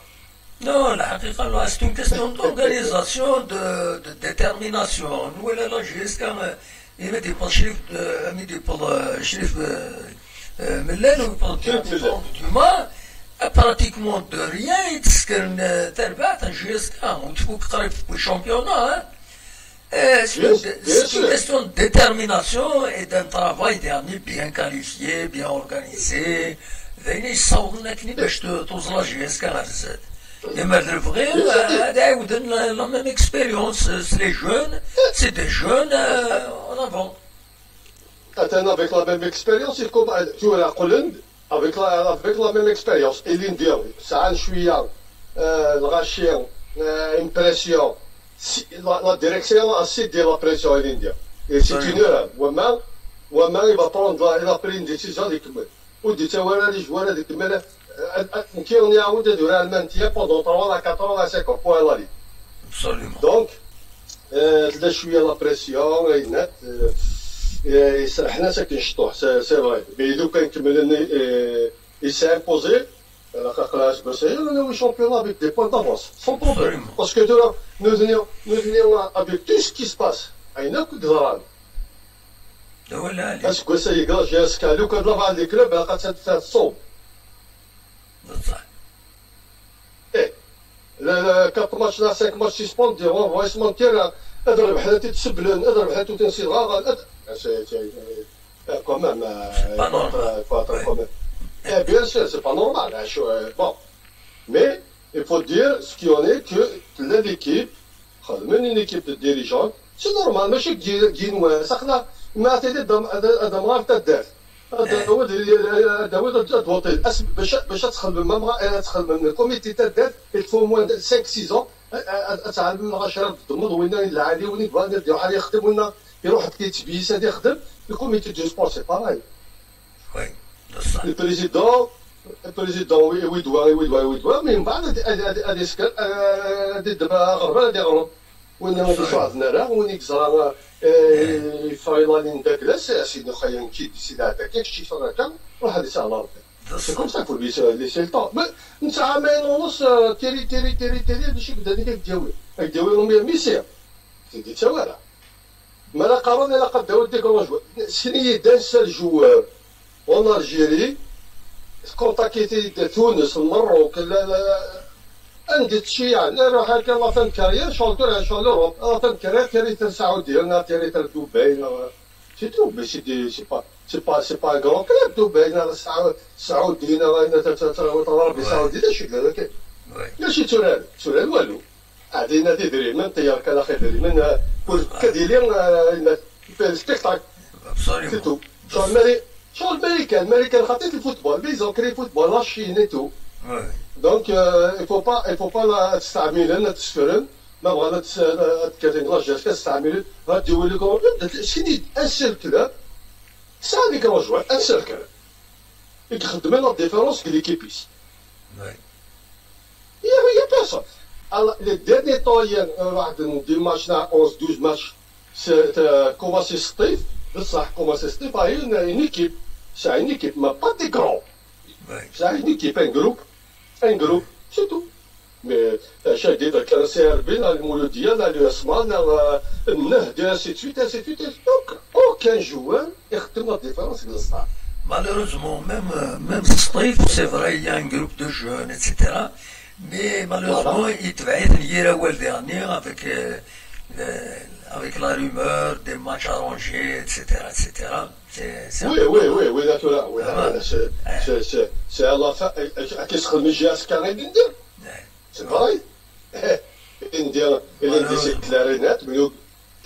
Speaker 1: Non, الحقيقة c'est une question d'organisation, de détermination. ولا la JSK il dépend شريف dépend شريف ملال دوما pratiquement de rien يتسكن تربع JSK وتفوق قريب في ال championnat. C'est une question de détermination et d'un travail dernier bien qualifié, bien organisé. ذاين يصوغ لنا كني باش توصل JSK غير الزاد. إما الفغي هذا عاود la même expérience, c'est les jeunes, c'est des jeunes en avant.
Speaker 6: أنا avec la même expérience, comme tu vois قلند avec la même expérience اللي ندير ساعة شوية الغاشي une pression, la direction a cédé la pression اللي ندير et c'est une erreur. وما il va prendre, il a pris une décision يكمل ودي تا ولا les joueurs هذيك كمل كي يعاود يدير ال maintien pendant 3 ولا 4 ولا 5 points la ligue. Donc تلا شويه la pression ينات يسرحنا ساكن شطوح, c'est vrai, mais لو كان كمل il s'est imposé خلاص بس انا champion avec des points d'avance sans problème, parce que nous avec tout ce qui se passe اين كنت ضران
Speaker 1: ولا
Speaker 6: est-ce que c'est JSK لو كان لعب les clubs قد تصوب.
Speaker 1: بصح.
Speaker 6: ايه لا 4 ماتش لا 5 matchs suspendus, on va se mentir. اضرب حنا تتسبلن اضرب حنا تنسي غا quand même, quand même. Eh bien sûr, c'est pas normal. Bon. Mais il faut dire ce qu'il en est, que l'équipe, une équipe de dirigeants, c'est normal, ماشي كي سخنا ما عطيتي هذا مغار تدار هذا هو هذا هو الوطيل باش باش تدخل ما تدخل من ال comité تدار il faut moins 5 6 ans تعلم غاشرة الضمد وين العالي وين يبغى يخدم وين يروح كيتبيس هذا يخدم ال comité de sport, c'est pareil.
Speaker 1: Oui بصح.
Speaker 6: ال président ويدوا ويدوا ويدوا من بعد هذا يسكر هذه دابا غربه هذه غرب وين ما يصعد راه وين يكزرا يفايلانين داك لا سيدي خيان كي décide هذاك شي هكا روح هذه سهله ربي. C'est comme ça, faut lui laisser le temps. Mais انت عامين ونص تيري تيري تيري تيري باش يبدا هذيك الداوي الداوي ميسير سيدي تاوالا ما لا قارن لا قد داو des grands joueurs سني d'un seul joueur en Algérie contacté تونس المروك لا لا عندي تشيع نروح هكا la fin carrière شغل شغل l'Europe la fin carrière تيري السعوديه تيري دبي, c'est tout. Mais c'est pas un grand club دبي السعوديين العربي السعودي لا شي هذاك ماشي تورال تورال والو عندنا تدري من طيار كان خير من كديري spectacle, c'est tout. شغل شغل الامريكان الامريكان خاطيت ال football, ils ont créé football, la Chine et tout. Donc il faut pas تستعملن تسفرن ما بغانا تكلم la JSK تستعمل غادي يولي سيني un seul club تسعة des grands joueurs, un seul club يخدم la différence que l'équipe. Il y a personne. Alors, les derniers temps, il y a des matchs, 11, 12 matchs, c'est commencé Steve, بصح commencé Steve a une équipe. C'est une équipe, mais pas des grands. C'est une équipe, un groupe, c'est tout. Mais chaque dit كان CRB, المولودية, l'USMA, النهدي, ainsi de suite, ainsi de suite. Donc, aucun joueur يخدم la différence للصح.
Speaker 1: Malheureusement, même Sétif, c'est vrai, il y a un groupe de jeunes, etc. Mais malheureusement, voilà. Il devait être le dernier avec la rumeur des matchs arrangés, etc. etc.
Speaker 6: C'est Oui, d'accord. Oui, c'est à la fin. Qu'est-ce que le JSK ندير؟ C'est pareil. ندير ندير c'est clair et net.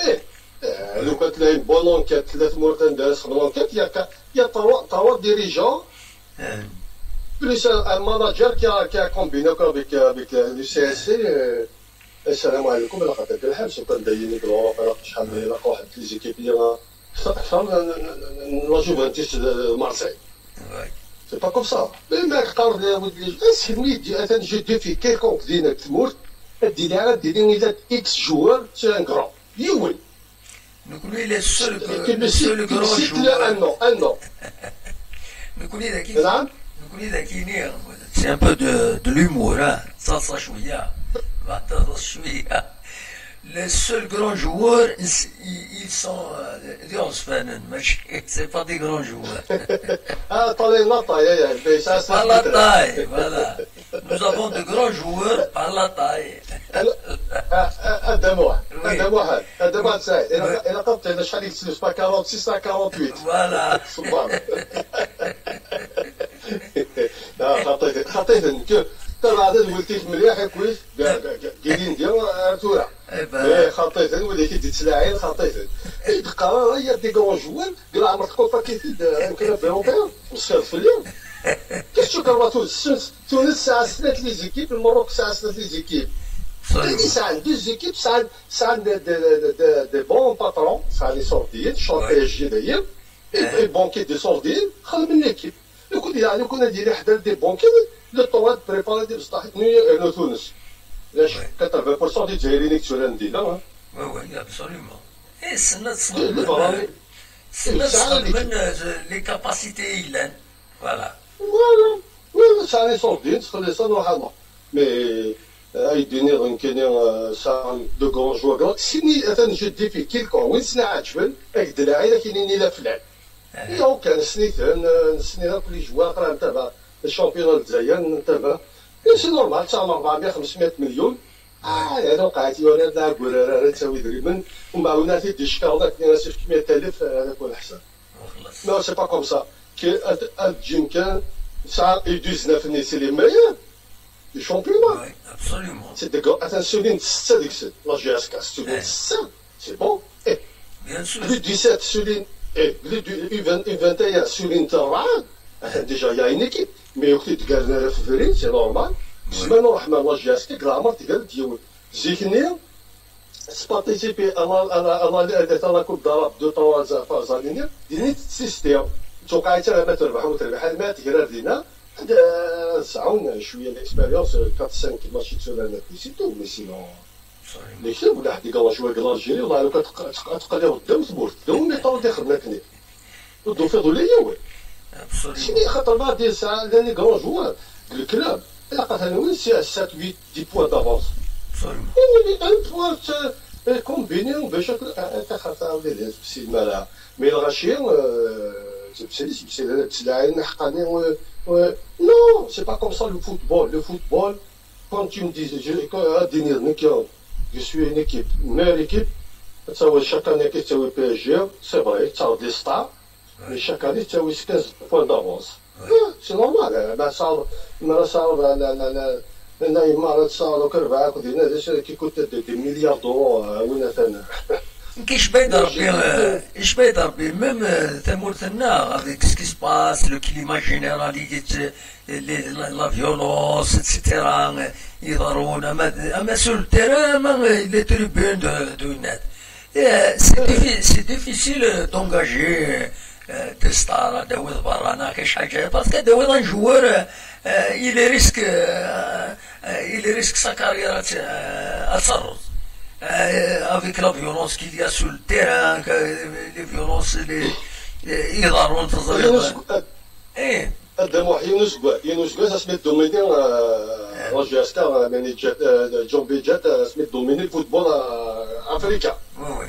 Speaker 6: ايه لو كانت تلاقي bonne enquête ثلاث مرات ندرس l'enquête, il y a trois dirigeants plus un manager qui a combiné avec le CSC. السلام عليكم لقد الحبس وكان دايرين يقولوا شحال من واحد les équipes اللي اكثر la Juventus Marseille. C'est pas comme ça. Mais ما قال ولد سمي مثلا je défie quiconque دينا تموت ديني على ديني اذا X joueur, c'est un grand يوي.
Speaker 1: نقول les seuls grands joueurs.
Speaker 6: Un nom, un nom.
Speaker 1: نقول اذا كي
Speaker 6: نعم
Speaker 1: نقول اذا كاينين c'est un peu de l'humour, صلصه شويه بعد شويه. Les seuls grands joueurs, ils sont des, c'est pas des grands joueurs.
Speaker 6: Ah, par la taille, ça.
Speaker 1: Par la taille, voilà. Nous avons de grands joueurs par la taille.
Speaker 6: هذا واحد هذا واحد هذا واحد سعيد الى قلت انا شحال يتسلف 46 48.
Speaker 1: Voilà.
Speaker 6: سبحان لا خطيت خطيت ترى عدد ولتيك مليح كويس قايلين ديال تورا ايه خطيت ولي كي تسلاعين خطيت تلقى هي des grands joueurs قال عمرك تكون كيف يمكن بيروبيان مصير في اليوم كيف تشوف تونس تونس ساعة سنة les équipes, المروك ساعة سنة les équipes ساعة deux équipes ساعة ساعة des bons patrons ساعة les sorties شون PSG d'ailleurs et banquiers des sorties خدم من l'équipe لو كنت يعني كنا ديري حدا des banquiers le temps préparer des بصح تونس علاش 80% ديال الجزائريين يكتشفوا ندينا.
Speaker 1: Oui, absolument. Et السنة تصدم من les capacités إلان voilà.
Speaker 6: Voilà, oui, ça les sorties تخلي نروح الله mais يديني غن كاين ساعة de grands joueurs سيني مثلا je défie quelqu'un وين سنا عجبن اك دلاعي كاينين الى فلان يا كان سنيت سنيت les joueurs راه نتابع ال championnat الجزائر نتابع c'est normal تاع 400 500 مليون هذا وقعت وانا نلعب ولا تساوي دريمن ومن بعد وناتي دي شكار ذاك 100000 هذاك هو الحساب. Non, c'est pas comme ça كي تجي كان ساعة U19 c'est les meilleurs du championnat.
Speaker 1: Oui, absolument.
Speaker 6: C'est des gars, attends, سولين ستة ديك la JSK, سولين ستة, c'est bon. Eh,
Speaker 1: Bien sûr.
Speaker 6: plus 17 سولين, eh, plus U20, U21 سولين تاع déjà il y a une équipe. Mais وقت تقال في فرين c'est normal. سمان رحمة la JSK كرامر تقال ديال زيكني participer à la Coupe d'Arabe deux trois fois années ديني تسيستيا توقع حتى ما تربح وتربح ما تقرا دينا ساعون شويه l'expérience 4 5 ماتش تسولا c'est tout, mais sinon les clubs ولا حد يقال joueur l'Algérie والله لو كتقلي قدام تبورت دو مي طاو دي خدمتني ودو في ضولي وي سيني خاطر ما دي ساعه les grands joueurs ال club لقى وين 7 8 10 points d'avance, un point combiné باش تخاف سي مالا mais الغاشي تبسلي تبسلي تسلاعين حقاني. Non, c'est pas comme ça le football. Le football, quand tu me dis, je suis une équipe, meilleure équipe, تساوي chaque année كي تساوي PSG, c'est vrai, تساوي des stars, mais chaque année تساوي 15 points d'avance. C'est normal, ما صار ما صار نيمار تصار كربعة كدينا qui coûte des milliards d'euros وين ثاني.
Speaker 1: كيش باين ربي. اش بيد ربي même ثمورتنا avec ce qui se passe, le climat général, la violence, et cetera, يضرون اما sur le terrain اما les tribunes de net. C'est difficile d'engager des stars داوود برانا كاش حاجه parce que داوود un joueur, il risque sa carrière à avec la violence qu'il y a sur le terrain, les violences, les يضرون في الظريف.
Speaker 6: ايه يونس كوا سميت dominé la JSK جون جات سميت dominé ال football africain.
Speaker 1: oui.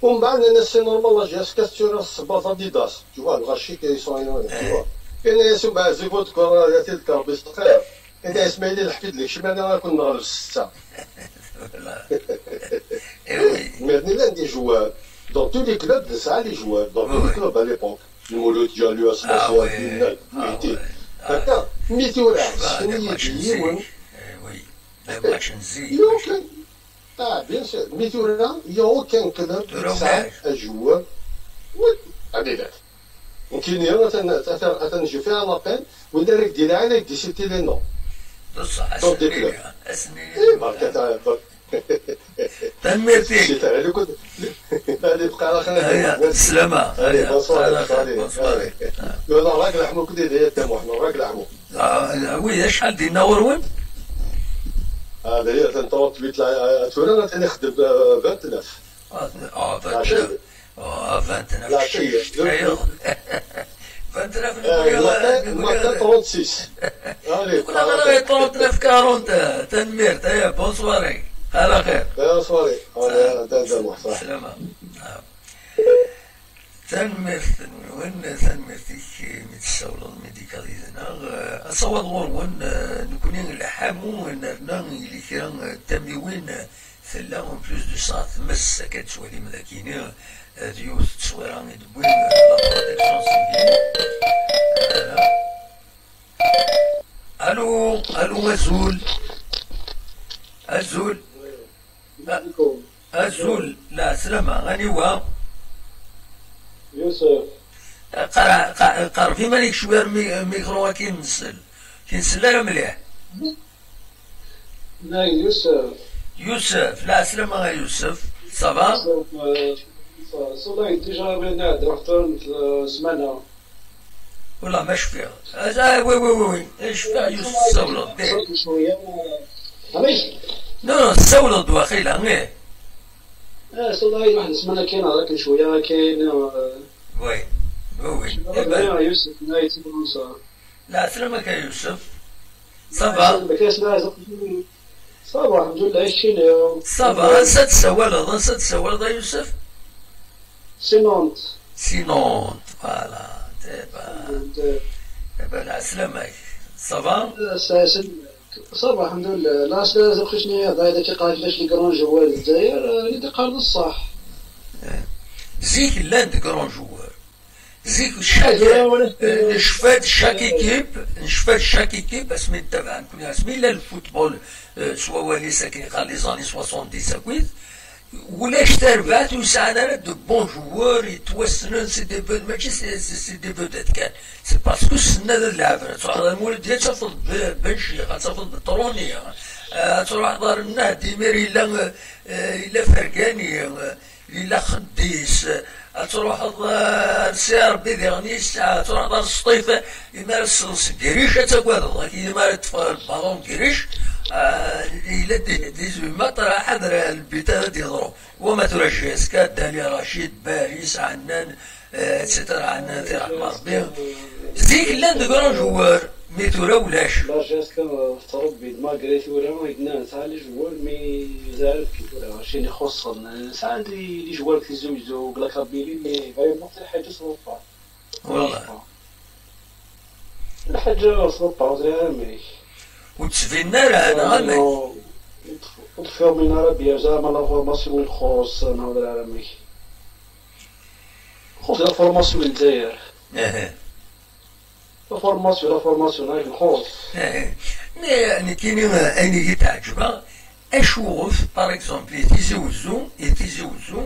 Speaker 6: ومن بعد انا c'est normal la JSK sur الصباط Adidas, tu vois, الغاشي qui sont, tu vois, كاين يسمع زيفوت كورا تلك بيستقير انت اسماعيل الحفيد لك شي معنى كنا نغلب 6. Mais l'un des joueurs, dans tous les clubs, ça les joueurs, dans tous les clubs à l'époque. المولود ديالو اسمه هكا mais تورا
Speaker 1: سنية oui, match نزيد.
Speaker 6: يمكن اه bien sûr, mais تورا y a aucun club تسعة joueur Adidas. كاين تنجي فيها l'appel ولا راك دير عليك de citer les noms.
Speaker 1: بصح
Speaker 6: dans des clubs.
Speaker 1: اسني تنميرتي
Speaker 6: اللي بقى على خير.
Speaker 1: السلامة.
Speaker 6: allez, bonsoir. لا راك لحمو كدي داير تمو حنا راك لحمو.
Speaker 1: oui, شحال دينا وروين؟
Speaker 6: هذا هي 38 تورا انا نخدم 29.
Speaker 1: اه 29, اه 29, 29.
Speaker 6: matin 36.
Speaker 1: allez, كنا غير 39 40. تنميرت هيا bonne soirée على خير.
Speaker 6: bonne soirée.
Speaker 1: صح سلامة. تنميرت وين تنميرتي متسولض ميديكاليزنا أصوات غور نكوني الحامو نرنا اللي كان تميوين ثلا en plus de ça تمس كتسوالي مذاكيني ديوث تصويرة يدوين la protection civile. الو الو, ازول ازول ازول, لا سلامة غني هو
Speaker 7: يوسف.
Speaker 1: قرا قرا في مالك شويه ميكرو كينسل كينسل راه مليح.
Speaker 7: لا يوسف.
Speaker 1: يوسف, لا سلامة يوسف, ça va؟
Speaker 7: صلاح déjà بينا رحت سمانة.
Speaker 1: والله ما شفيها. آه oui oui oui, شفيها يوسف سولط.
Speaker 7: شوية علاش؟
Speaker 1: non non, سولط واخيلا غير.
Speaker 7: اه صلاح واحد السمانة كاين هذاك شوية كاين.
Speaker 1: oui oui.
Speaker 7: يوسف نايت فرنسا.
Speaker 1: لا سلامك يا يوسف, ça va؟
Speaker 7: ما كاينش لا ça va الحمد لله شي.
Speaker 1: ça va, انسى تسولض انسى تسولض يوسف.
Speaker 7: c'est Nantes.
Speaker 1: c'est Nantes, voilà. دابا دابا العسلامة ça va؟
Speaker 7: ça va الحمد لله. لا خصني هذا اذا تيقال كيفاش les grands joueurs الجزائر اللي تقال الصح.
Speaker 1: زيك لان des grands joueurs زيك chaque نشفات chaque équipe نشفات chaque équipe اسمي تبع نكون اسمي لا ال football سوا ولي ساكن قال les années 70 كويت ولاش تربعت وسعنا de bons joueurs يتوسنون c'est des vedettes ماشي c'est des vedettes كان c'est parce que السنة اللعب تروح المولد ديال تفضل بن شيخ تفضل طروني تروح دار النهدي ميري الا الا فرقاني الا خديس تروح CRB ديغنيس تروح دار السطيف يمارس كريش تاكواد يمارس البالون كريش الى دي ما ترى حضر البيت هذا يضرب وما ترى JSK دالي رشيد باريس عنان et cetera عنان في رحمة ربي زيك لان de grands joueurs mais تورا ولاش.
Speaker 7: la JSK تربي malgré تورا يدنا ساعة les joueurs mais زعرف كي تورا شي اللي خصن ساعة les joueurs كي زوجو la Kabylie mais vraiment حاجة صوبا.
Speaker 1: والله
Speaker 7: الحاجة صوبا زعما مي
Speaker 1: وتسفينا راه انا غامي
Speaker 7: وتفهم من عربية زعما la formation الخاص نهضر على مي خص la formation الجزائر. La formation, la formation هاك الخوص.
Speaker 1: mais يعني كاينين اني تعجبها اشوف par exemple تيزي وزو تيزي وزو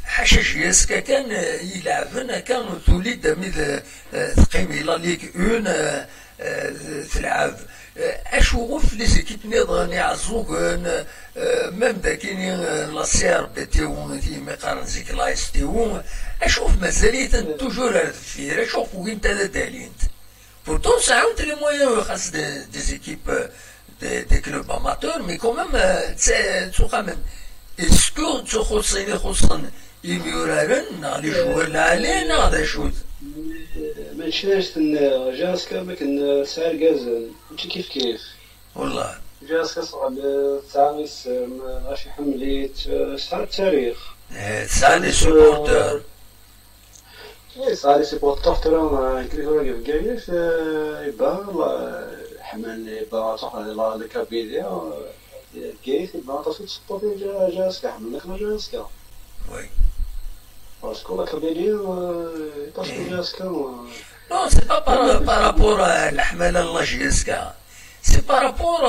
Speaker 1: حاشا حاشا JSK كان يلعبنا كان توليد مثل تقيم la Ligue 1 تلعب اشوف les équipes نظام يعزوك même داكيني la CRB تيو تي قارن زيك l'ASTO اشوف مازاليت toujours الفير اشوف وين تا دالينت pourtant ساعات les moyens خاص des équipes des clubs amateurs mais quand même تسوقا est-ce que تخصني خصن يميورارن les joueurs العالي هذا شوت
Speaker 7: ماشي علاش JSK ما كان سعر كازن ماشي كيف كيف
Speaker 1: والله
Speaker 7: JSK صعب تسعة غاشي حمليت سعر التاريخ
Speaker 1: سعر les supporters
Speaker 7: اي سعر les supporters ترى كريهو كيف كايف يبان حمل يبان صح la Kabylie كيف يبان تصير supporter JSK حمل JSK
Speaker 1: oui
Speaker 7: parce que la Kabylie parce que JSK
Speaker 1: non c'est pas par rapport الحماله la JSK c'est par rapport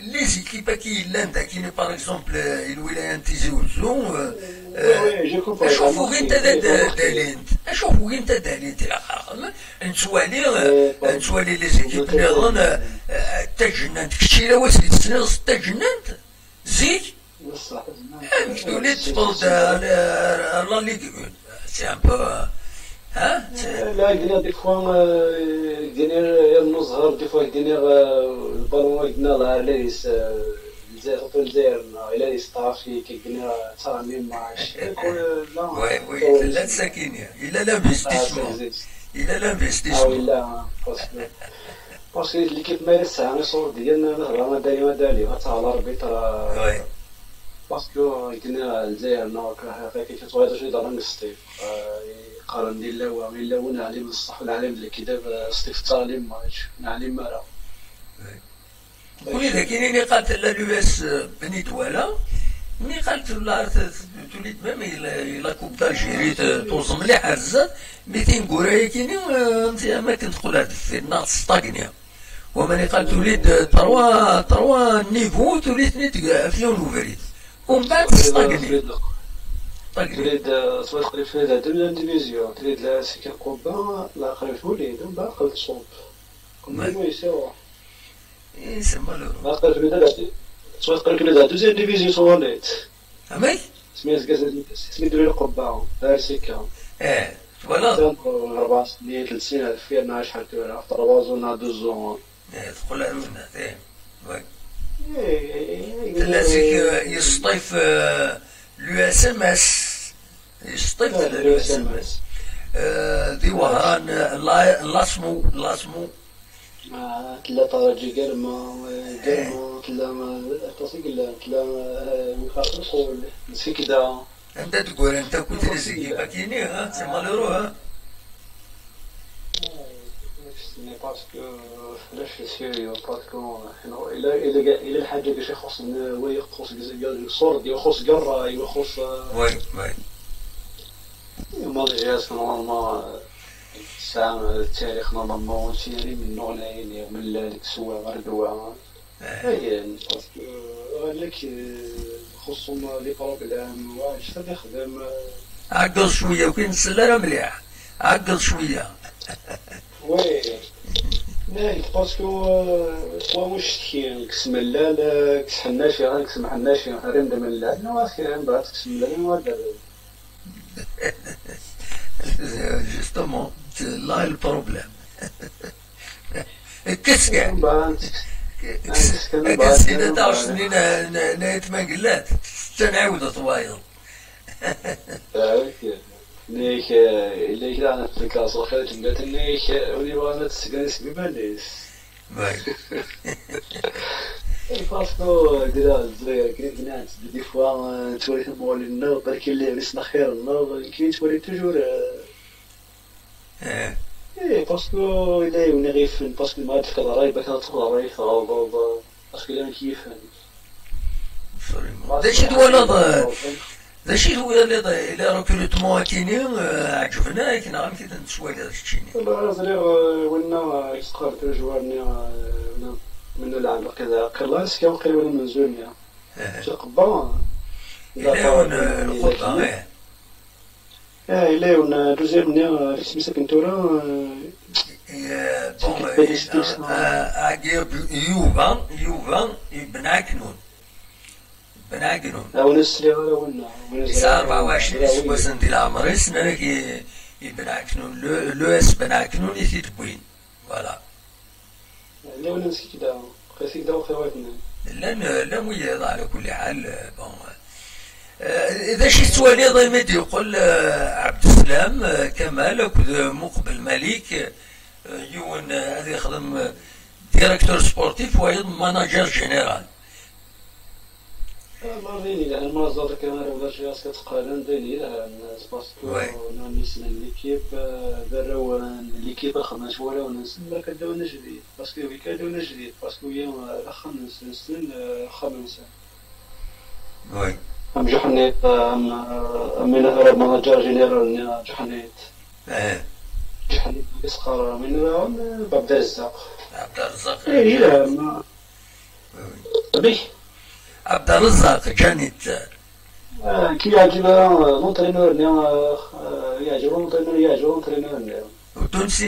Speaker 1: les équipes كي لاندا كاين par exemple الولايه تيزي وزو اشوفوا وين دالينت اشوفوا وين دالينت نتوالي les équipes نظن تجننت كشي لا واش تسنيص تجننت زيك تولي تفضل la Ligue 1 c'est un peu ها
Speaker 7: لا قلنا des fois قلنا النزهر des fois قلنا البالون قلنا لا ليس الجزائر الجزائر الى ستافي كي قلنا ترى ماتش
Speaker 1: لا oui oui لا ساكينيا الى l'investissement الى l'investissement
Speaker 7: لا parce que l'équipe ما يرسها انا ديالنا مثلا دالي ما دالي غتاع l'arbitre
Speaker 1: oui
Speaker 7: parce que قلنا الجزائر كي تغير شي دار نستيف قارن ديال لا الا ونعلم الصح ونعلم الكتاب ستيف تعليم ماتش نعلم ما
Speaker 1: ولذا كاين اللي قالت l'US بني دوالا ملي قالت لا توليد même la Coupe d'Algérie توصل مليح بزاف 200 كورايا كاينين ما كندخل هاد الفير stagner ومن قال توليد trois niveaux توليد نيت في نوفريت ومن بعد stagner
Speaker 7: تريد سواء تقريب في la deuxième division تريد la سيكا قوبا لا قريب توليد ومن بعد قلت تصوب كل يساوي
Speaker 1: اي c'est malheureux
Speaker 7: ما قلت سواء تقريب la deuxième division سواليت
Speaker 1: امي
Speaker 7: سميت سميت دري القبة دار سيكا
Speaker 1: اه voilà
Speaker 7: 4 سنين 3 سنين الفير مع شحال تورا 3 ans 2 ans
Speaker 1: اه تقول لنا ايه oui لازم يصطيف l'USMS يصطيف l'USMS دي وهران لاسمو لاسمو
Speaker 7: تلا طراجي قرما قرما تلا تصيق لا تلا مخاطر نسيكدا
Speaker 1: انت تقول انت كنت les équipes كاينين ها c'est malheureux ها
Speaker 7: parce que علاش sérieux parce que الى الى الى الحاجه باش يخص هو يخص الصور يخص قرا يخص
Speaker 1: oui oui
Speaker 7: ما جاز normalement الساعة التاريخ normalement تيري من نغناين من ديك السوا غير دوا اي parce que لك خصهم les problèmes واش يخدم
Speaker 1: عقل شويه وكي نسلا راه مليح عقل شويه
Speaker 7: oui لا parce que هو مش تكين كسم لا كس حناشي غير كسم حناشي غير ندم لا نو اخي من بعد كسم لا نو
Speaker 1: justement là le problème كس كاع كسينا تاع سنين نايت ما قلات تنعاود طوايل
Speaker 7: نيك اللي كلا انا في الكاس وخير جملة نيك ولي بغانا تسكن سبي باليس parce que كدا الدراري كاين بنات des fois تولي تمول النوض بركي اللي ريسنا خير النوض كاين تولي toujours ايه parce que الا يوني غيفن parce que ما تفقد راي باك تفقد راي تغوض parce que الا ما كيفن
Speaker 1: داكشي دوالا داكشي هو اللي les recrutements كاينين عجبنا كنا غير كي نتسوالي هذاك الشيء
Speaker 7: والله زريغ ولنا يسقر جوارني من العام كذا قلاس كان قريب من زونيا تقبا
Speaker 1: لا القبة.
Speaker 7: إلا ون دوزيام نيا سميتها كنتورا
Speaker 1: bon يوفا يوفا بن عكنون بن عكنون
Speaker 7: ونسلي ولا
Speaker 1: يسعى 24 سنة ديال عمري سنة بن عكنون لو اس بن عكنون يتبوين voilà
Speaker 7: لا ولا نسيت كدا قيسي كدا وخواتنا
Speaker 1: لا لا ميض على كل حال bon إذا شي سوالي ضيميد يقول عبد السلام كمال مقبل مليك يون هذا يخدم directeur sportif وأيضا manager général.
Speaker 7: ماريني لأن المنظر كان ولا شي راس كتقارن ديني لأن parce que نيسنا l'équipe داروا l'équipe خدمة ولا ونسن كداونا جديد parce que كداونا جديد parce que هي 5 سنين 5
Speaker 1: oui
Speaker 7: أم جحنيت أم من manager général جحنيت جحنيت يسقر من عبد الرزاق
Speaker 1: عبد الرزاق
Speaker 7: إيه لا ما بيه
Speaker 1: عبد الرزاق جانيت
Speaker 7: كي يعجب l'entraîneur يعجب l'entraîneur يعجب l'entraîneur
Speaker 1: وتونسي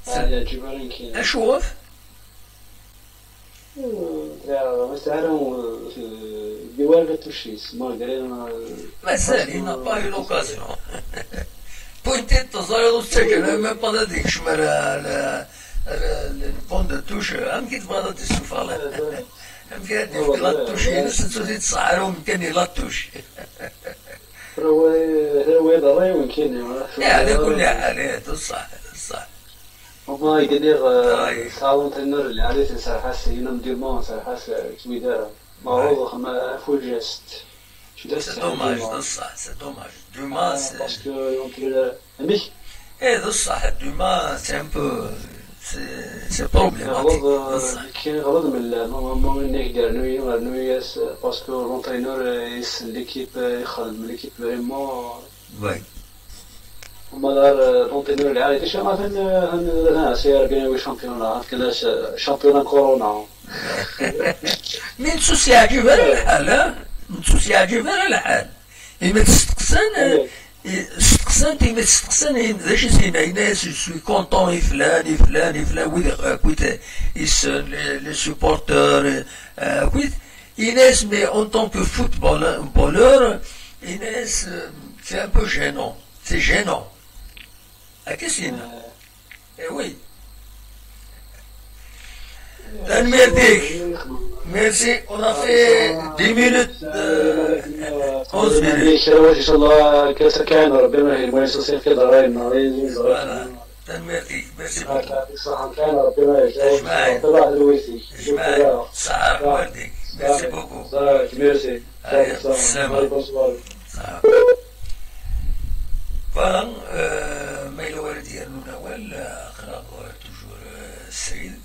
Speaker 7: يعجب كي
Speaker 1: اشوف
Speaker 7: مثلا ديوال توشيس malgré
Speaker 1: مازال il n'a pas eu l'occasion بوينتي تزايد وتسجل même pas هذيك شمال ال banc de touche ام كي تبغى تسوف ام كي هذيك la touche ناس تزيد تصعرهم كان la touche
Speaker 7: هو ضروري ويمكن
Speaker 1: على كل حال صح صح
Speaker 7: وما يدير ساعة l'entraîneur اللي عليه سرحاس ينام ديما سرحاس كويدارة معروض ما faut geste.
Speaker 1: C'est dommage, صح c'est dommage. Dumas
Speaker 7: parce que مش
Speaker 1: ايه صح Dumas c'est un peu c'est problématique.
Speaker 7: كاين غلط من normalement نقدر نوي نوي parce que l'entraîneur يسن l'équipe يخدم l'équipe vraiment
Speaker 1: oui
Speaker 7: وما دار l'entraîneur اللي عادي شي مثلا سير بين championnat كلاش championnat كورونا
Speaker 1: من سوسي عجيب الحال نتوسي عجيب الحال إما تستقسن استقسنت إما تستقسن ذا شي سينا ناس suis content فلان فلان فلان ويد كويت يسن les supporters كويت إناس mais en tant que footballeur إناس c'est un peu gênant, c'est gênant. أكسينا إيه oui. تنميرتيك merci, on a fait 10 minutes, 11 minutes.
Speaker 7: ان شاء الله كاس كان ربنا المؤسسين في دارين.
Speaker 1: voilà تنميرتيك merci beaucoup.
Speaker 7: الصحة كان ربنا يجزاك الله الويسي.
Speaker 1: صحة والديك merci beaucoup.
Speaker 7: ميرسي.
Speaker 1: السلام. voilà ما إلا والد ديالنا نوال أقرب toujours السيد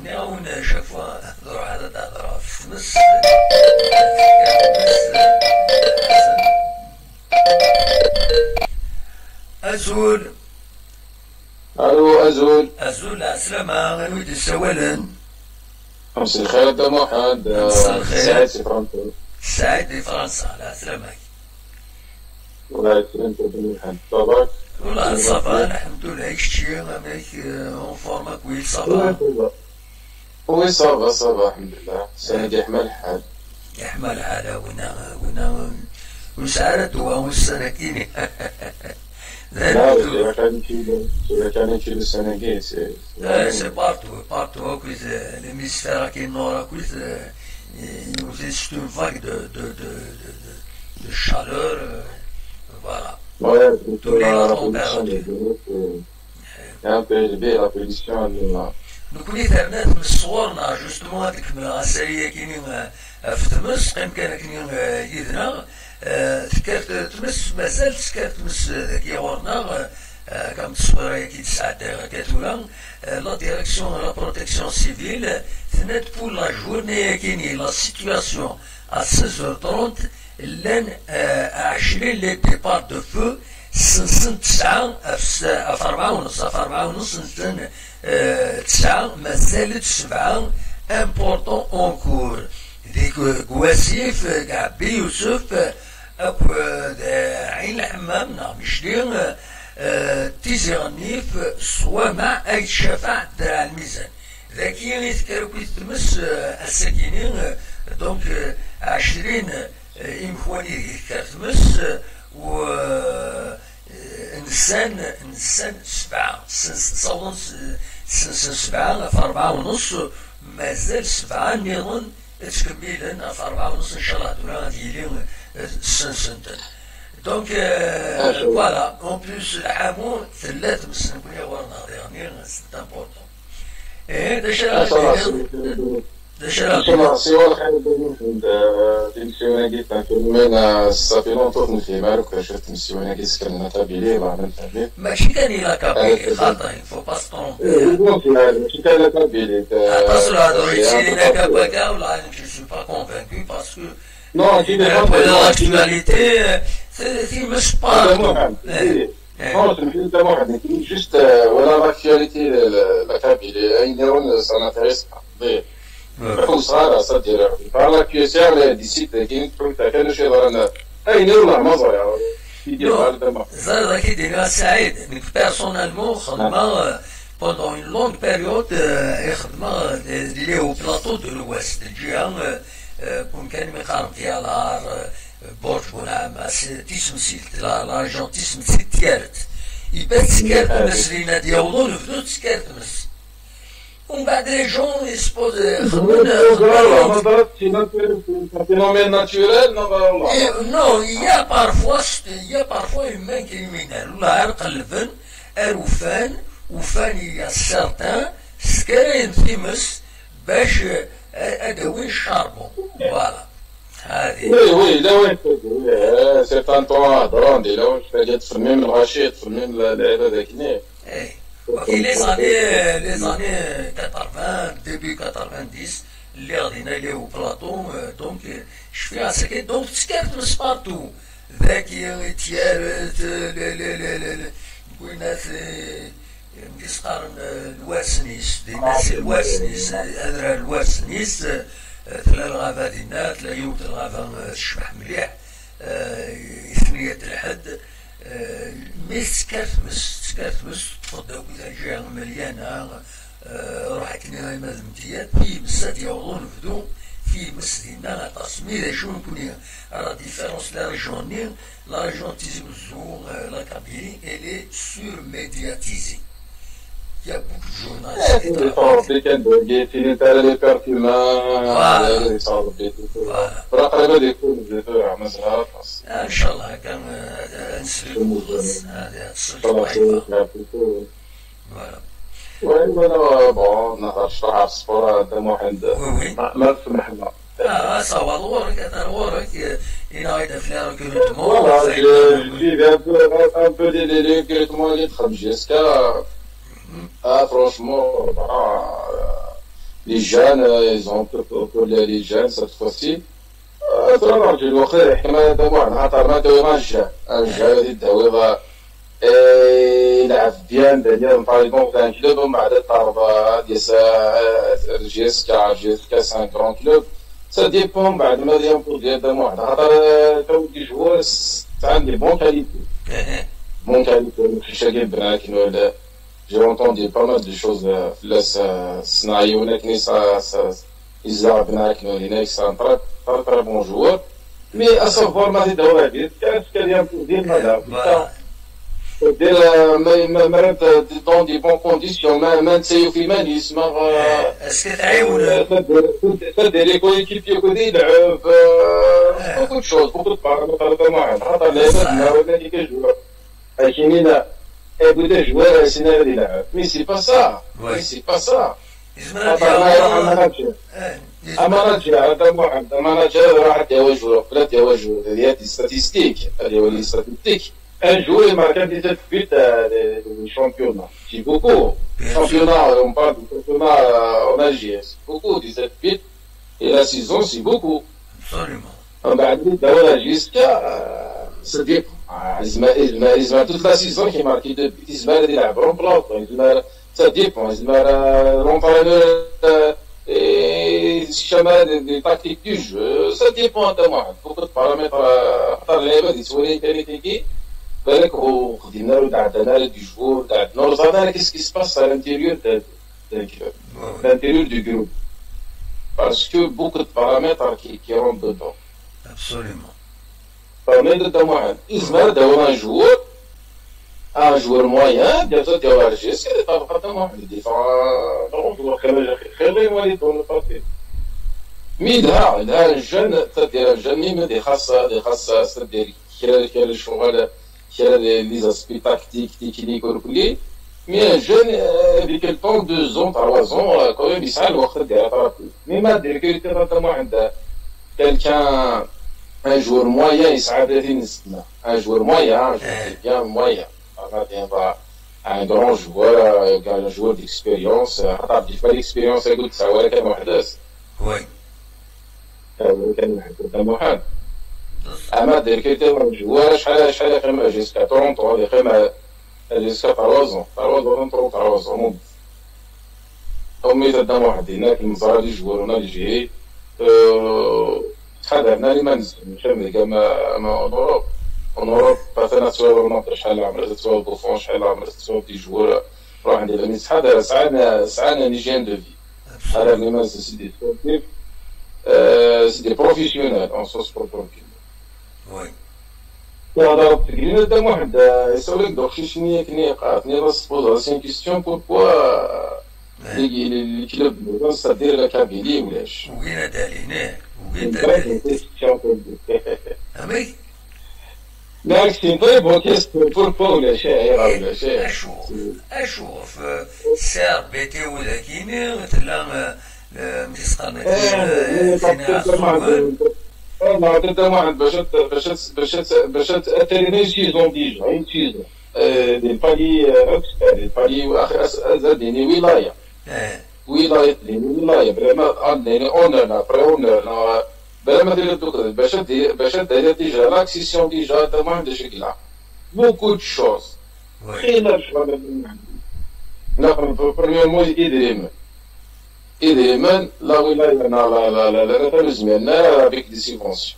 Speaker 1: نعاون شافوا هضروا هذا تهضروا في نص حسن أزول.
Speaker 8: الو أزول.
Speaker 1: أزول عسلامة غير السوالن.
Speaker 8: مساء الخير دا محمد.
Speaker 1: مساء الخير.
Speaker 8: سعيد في فرنسا.
Speaker 1: سعيد في فرنسا على سلامك.
Speaker 8: الله يكرمك ربنا يحفظك باباك.
Speaker 1: والله ça va الحمد لله شتي مالك en forme كويس ça va.
Speaker 8: oui ça va ça va الحمد لله السنة دي يحمل الحال.
Speaker 1: يحمل الحال ونا ونا وسعرت والسنة كيني.
Speaker 8: لا إذا كان يمشي السنة كي
Speaker 1: c'est c'est partout partout كويس l'hémisphère كي nord كويس c'est une vague de chaleur, voilà.
Speaker 8: Ouais, la pollution un peu élevée, la pollution.
Speaker 1: نكوني ثرنات من صورنا justement هذيك العسلية كاينين في تمس قيم كان كاينين يدنا تكات تمس مازال تكات تمس كي غورنا كم تصوير كي تسعد كاتولا la direction la protection civile ثنات pour la journée كاينين la situation à 16h30 لان 20 les départs de feu سنسن 9 في 4:30 في 4:30 نسن 9 مازالت 7 importants en cours ديك كواسيف كاع بي يوسف اكو عين الحمام نعم مشلي تيزي غنيف صوامع اي شفع درع الميزان ذاكي يذكر تمس الساكنين donc 20 إمخواني يذكر تمس و انسان 7 صوت 7 في 4:30 مازال 7 نظن تكملن في 4:30 ان شاء الله دولا غادي يلي سنسنتن donc voilà en plus الحامو ثلاث مسن كل ورنا يعني c'est important. ايه دا شرا
Speaker 8: سي الخير ديمسيون كي فيلمين صافي لونتو نفهم عارف شفت مسيون كي سكرنا تابيلي ولا نفهم
Speaker 1: ماشي كان لا كابيلي خاطر فو با سترومبي
Speaker 8: ماشي كان لا كابيلي
Speaker 1: اتاسو هادو يتسيري لا كاباكا ولا جو سوي با كونفانكو باسكو
Speaker 8: نو كي
Speaker 1: لاكtualité سي مش با
Speaker 8: Non, juste voilà l'actualité, la Kabylie, ça n'intéresse pas. صغار صدير l'actualité des sites كاين كانوا شي ضرنا اي والله ما صغير
Speaker 1: زاد كي دير سعيد personnellement خدمه pendant une longue période خدمه les hauts plateaux de l'ouest الجهه كون كان مقارن ديالها برج بونعامة تيسمسيلت la région تيسمسيلت تيارت يبات سكارت مس لينا ديالو نفدو تسكارت مس ومن بعد les gens يسبوز خدمونا
Speaker 8: phénomène naturel.
Speaker 1: Non, il y a parfois humain criminel ولا غير قلبن اروفان وفان يا certains سكارين تيمس باش اداوي ال charbon voilà.
Speaker 8: oui oui لا وين certains طون دروندي لا وين تفرميم الغشي تفرميم اللعيبه ذاك.
Speaker 1: اي وكاين les années 80 début 90 اللي غادينا les hauts plateaux donc شفيها ساكن donc تسكرت مس partout ذاكي تيارت وينات كيسقارن الواسنيس الناس الواسنيس هذا الواسنيس تلا الغابة دينا تلا يوت الغابة الشبح مليح ثنية الحد mais سكرت مس تفضل كذا جهة مليانة روح كنا ما زمتيات في مسات يوضون فدو في مس دينا تصميم شو نكون la différence la région la région تيزي وزو la Kabylie elle est surmédiatisée. Il y a beaucoup de journalistes. ان شاء الله كان نسلم هذه
Speaker 8: voilà. oui voilà bon نهضر الشرح على ال sport هذا واحد ما تسمح لنا.
Speaker 1: Ça va الورك الى في recrutement.
Speaker 8: voilà un peu les recrutements اللي دخل JSK. Franchement, les jeunes, ils ont pour les jeunes cette fois-ci. ترى الرجل واخا حنا دابا عطا ما الجا غادي الدعوه يلعب bien دانيال par exemple un club ومن بعد طرب ديال JSK c'est un grand club ça dépend بعد ما ديال ديال واحد خاطر تو des joueurs عندي bonne qualité bonne qualité ماشي كاين بناكن ولا. J'ai entendu pas mal de choses. Là, c'est un très très très bon joueur. Mais à savoir, ما تدور كان ديال ماذا دير ما dans des bonnes conditions ما نسيو في مانيس ما
Speaker 1: est-ce que تعاون
Speaker 8: تدير les coéquipiers كودي يلعب beaucoup de choses beaucoup de paramètres معين خاطر لعبه ولا اللي كيجوا كاينين بدا joueur سينا غادي يلعب mais c'est pas ça mais c'est pas ça. اما رجع هذا محمد اما رجع راح تيوجه بلا تيوجه هذه statistiques هذه les statistiques un joueur marque 17 buts du championnat c'est beaucoup championnat on parle du championnat en Algérie c'est beaucoup 17 buts et la saison c'est beaucoup
Speaker 1: absolument.
Speaker 8: من بعد الدولة JSK ça dépend يزما toute la saison كي marquer deux buts يزما يلعب remplaçant يزما ça dépend يزما l'entraîneur schémas des tactiques du jeu ça dépend تاع واحد beaucoup de paramètres اختار اللعيبة دي تولي كاليتي بالك وخدينا له عندنا des joueurs عندنا رزانا qu'est-ce qui se passe à l'intérieur d'un club, l'intérieur du groupe. Parce que beaucoup de paramètres qui rentrent dedans.
Speaker 1: Absolument.
Speaker 8: Paramètres de واحد إزمر داو un joueur moyen ديال ديال JSK تبقى واحد ديفا donc خير يولي dans le papier. mais لها ال jeune تدير ال jeune mais دي خاصة تدير كرا الشغل كرا les aspects tactiques techniques والكلي mais un jeune avec le temps 2 ans 3 ans quand même يسعى الوقت ديال rattraper mais ما دير كي تاع واحد quelqu'un un joueur moyen يسعى 30 سنة un joueur moyen bien moyen un grand joueur, un joueur d'expérience. خاطر des fois l'expérience يقول تسعة كان وحداس.
Speaker 1: oui.
Speaker 8: كان واحد اما دير كي joueur شحال خيمة jusqu'à 30 خيمة jusqu'à 3 ans 3 ans 3 ans امي تدام واحد هناك المزرعة les joueurs هنا اللي شحال عندنا اللي ما نزل كما ما en Europe مثلا تسوى رونالدو شحال عمره تسوى بوفون شحال عمره تسوى des joueurs روح عندي mais شحال سعانا l'hygiène de vie هذا اللي c'est des sportifs c'est des professionnels en sens propre.
Speaker 1: oui.
Speaker 8: هذا تقريبا دا واحد يسولك دوك شي شنو كني قاتني راس pose c'est question pourquoi les clubs c'est-à-dire la Kabylie ولاش
Speaker 1: وين دالي وين دالي امي
Speaker 8: لا c'est très bonne question pourquoi ولا شيء ولا شيء.
Speaker 1: اشوف اشوف CRBT ولا كيني تلا مسخانة.
Speaker 8: ما تبدا واحد باش تريني saison déjà une saison des paliers des paliers اخر يعني ولاية ولاية يعني ولاية بلا ما يعني honneur لا pré-honneur بلا ما دير دوك باش دير déjà l'accession déjà تا ما عندش كلا beaucoup de choses خينا لا premièrement إدريم إدريمان la ولاية لا لا لا لا لا avec des subventions.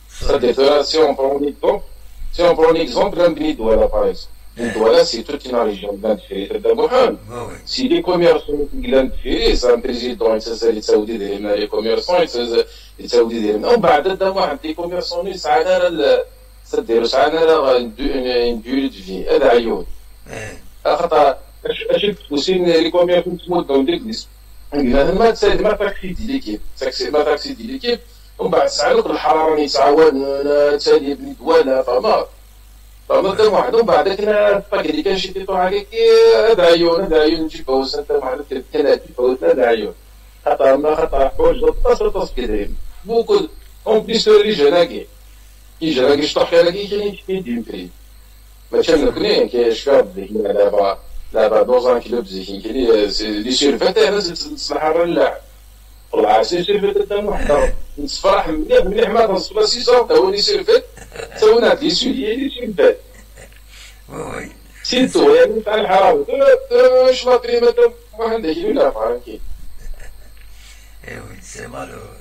Speaker 8: C'est-à-dire, si on prend un exemple, si on prend un exemple, Beni Douala, par exemple. Beni Douala, c'est toute une région de Si les commerçants qui c'est un président, يتساودي ديالنا les commerçants يتساودي ديالنا ومن بعد دا واحد les commerçants ساعة c'est-à-dire ساعة une durée de vie هذا عيون خاطر اش تفوسين les commerçants تموت ديك ما تسالي ما تاكسيدي l'équipe ما تاكسيدي l'équipe ومن بعد ساعة الحرارة يتعاون تسالي بني دوالا فما فما واحد ومن بعد كنا باكي كان شي تيطو هكاك هذا عيون هذا عيون نجيب فوز انت واحد كان فوز هذا عيون خطر ما خطر حوايج طاس طاس كدريم beaucoup en plus les jeunes كي les jeunes كي شطح كي كاين كاين ديم بري ماشي نكوني كي شباب دابا دابا dans un club زي كي les survêtements تصلح اللاعب والله c'est survêt تا واحد نتفرح مليح مليح ما تنصف saison تا les survêts تا les souliers les survêts c'est tout يعني تاع الحرام واش la prime ما عندك ولا فرانكي.
Speaker 1: eh oui c'est malheureux.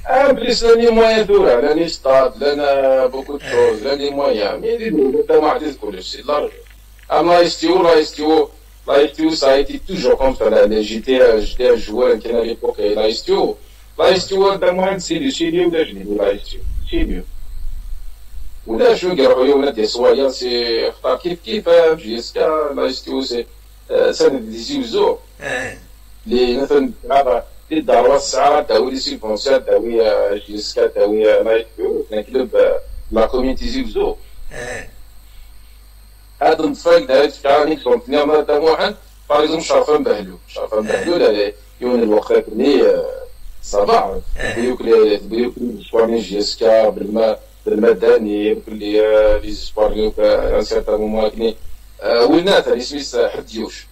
Speaker 8: en plus لا les moyens ثورة لا les stades لا beaucoup de choses لا les moyens mais تا ما عندي كلشي l'argent اما لايستيو لايستيو لايستيو ça a été toujours comme ça. J'étais un joueur qui à l'époque لايستيو لايستيو دا موان c'est c'est mieux ولا جني لايستيو c'est mieux ولا شو كيروحوا ولا des soya c'est اختار كيف كيف JSK لايستيو c'est سنة دي وزو لي مثلا لي الدار الساعة تاوي les subventions تاوي JSK تاوي لايستيو club la commune تيزي وزو هذا الفرق دارت في exemple نعم واحد par exemple شرفان بهلو شرفان بهلو يون الوقت اللي صباح بيوك بيوك les JSK بالماء بالمدني بكل les espoirs un certain moment كني ولنا ثاني سميت حديوش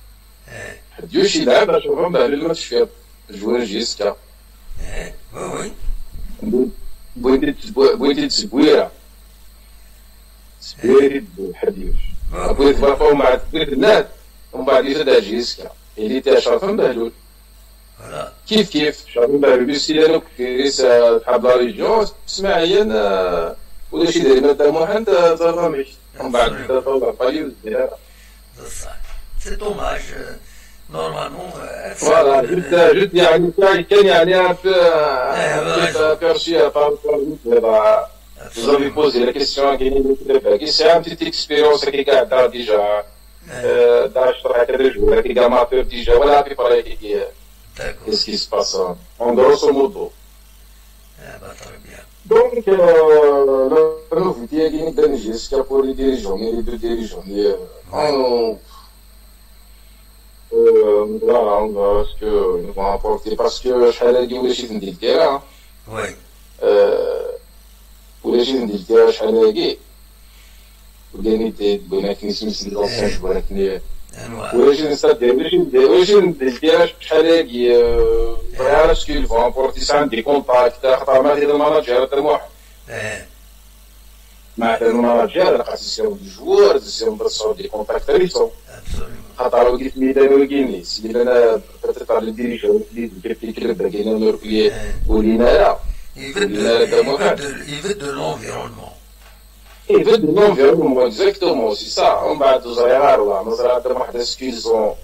Speaker 8: حديوش يلعب شرفان بهلو ما تشفي joueur JSK.
Speaker 1: oui.
Speaker 8: بغيتي تسبويره تسبويري حديوش بغيت فرقوا مع بغيت الناد ومن بعد يزاد JSK اللي تا شرفان بهلول.
Speaker 1: voilà.
Speaker 8: كيف كيف شابين انا كريس بحال la région اسماعيل ولا شي داير مادة محمد تفهمش من بعد تفهم
Speaker 1: بصح c'est dommage normalement
Speaker 8: voilà juste يعني كان يعني perçu par Vous avez posé la question qui c'est une petite expérience qui est déjà qui amateur déjà voilà à peu près qu'est-ce qui se passe en grosso modo. Donc la nouveauté qui est jusqu'à pour les dirigeants les deux dirigeants voilà on va ce que nous vont apporter parce que شحال هادي ولا شي ندير terrain
Speaker 1: oui
Speaker 8: ولا شي ندير terrain شحال هادي وداني بغينا كنسمس l'ancien بغينا كني ولا شي نستدير ولا شي ندير terrain شحال هادي voilà ce qu'ils vont apporter ça des contacts خاطر ما دير ال manager تاع واحد مع ال manager خاص يسيرو des joueurs يسيرو برسو des contacts ريسو خاطر وكيف ميدان وكيني سيدي انا peut-être les dirigeants اللي في club كاين نوركي ولينا لا
Speaker 1: يبدل l'environnement
Speaker 8: يبدل l'environnement exactement c'est ça ومن بعد زريعه ولا مزرعة واحد est-ce qu'ils ont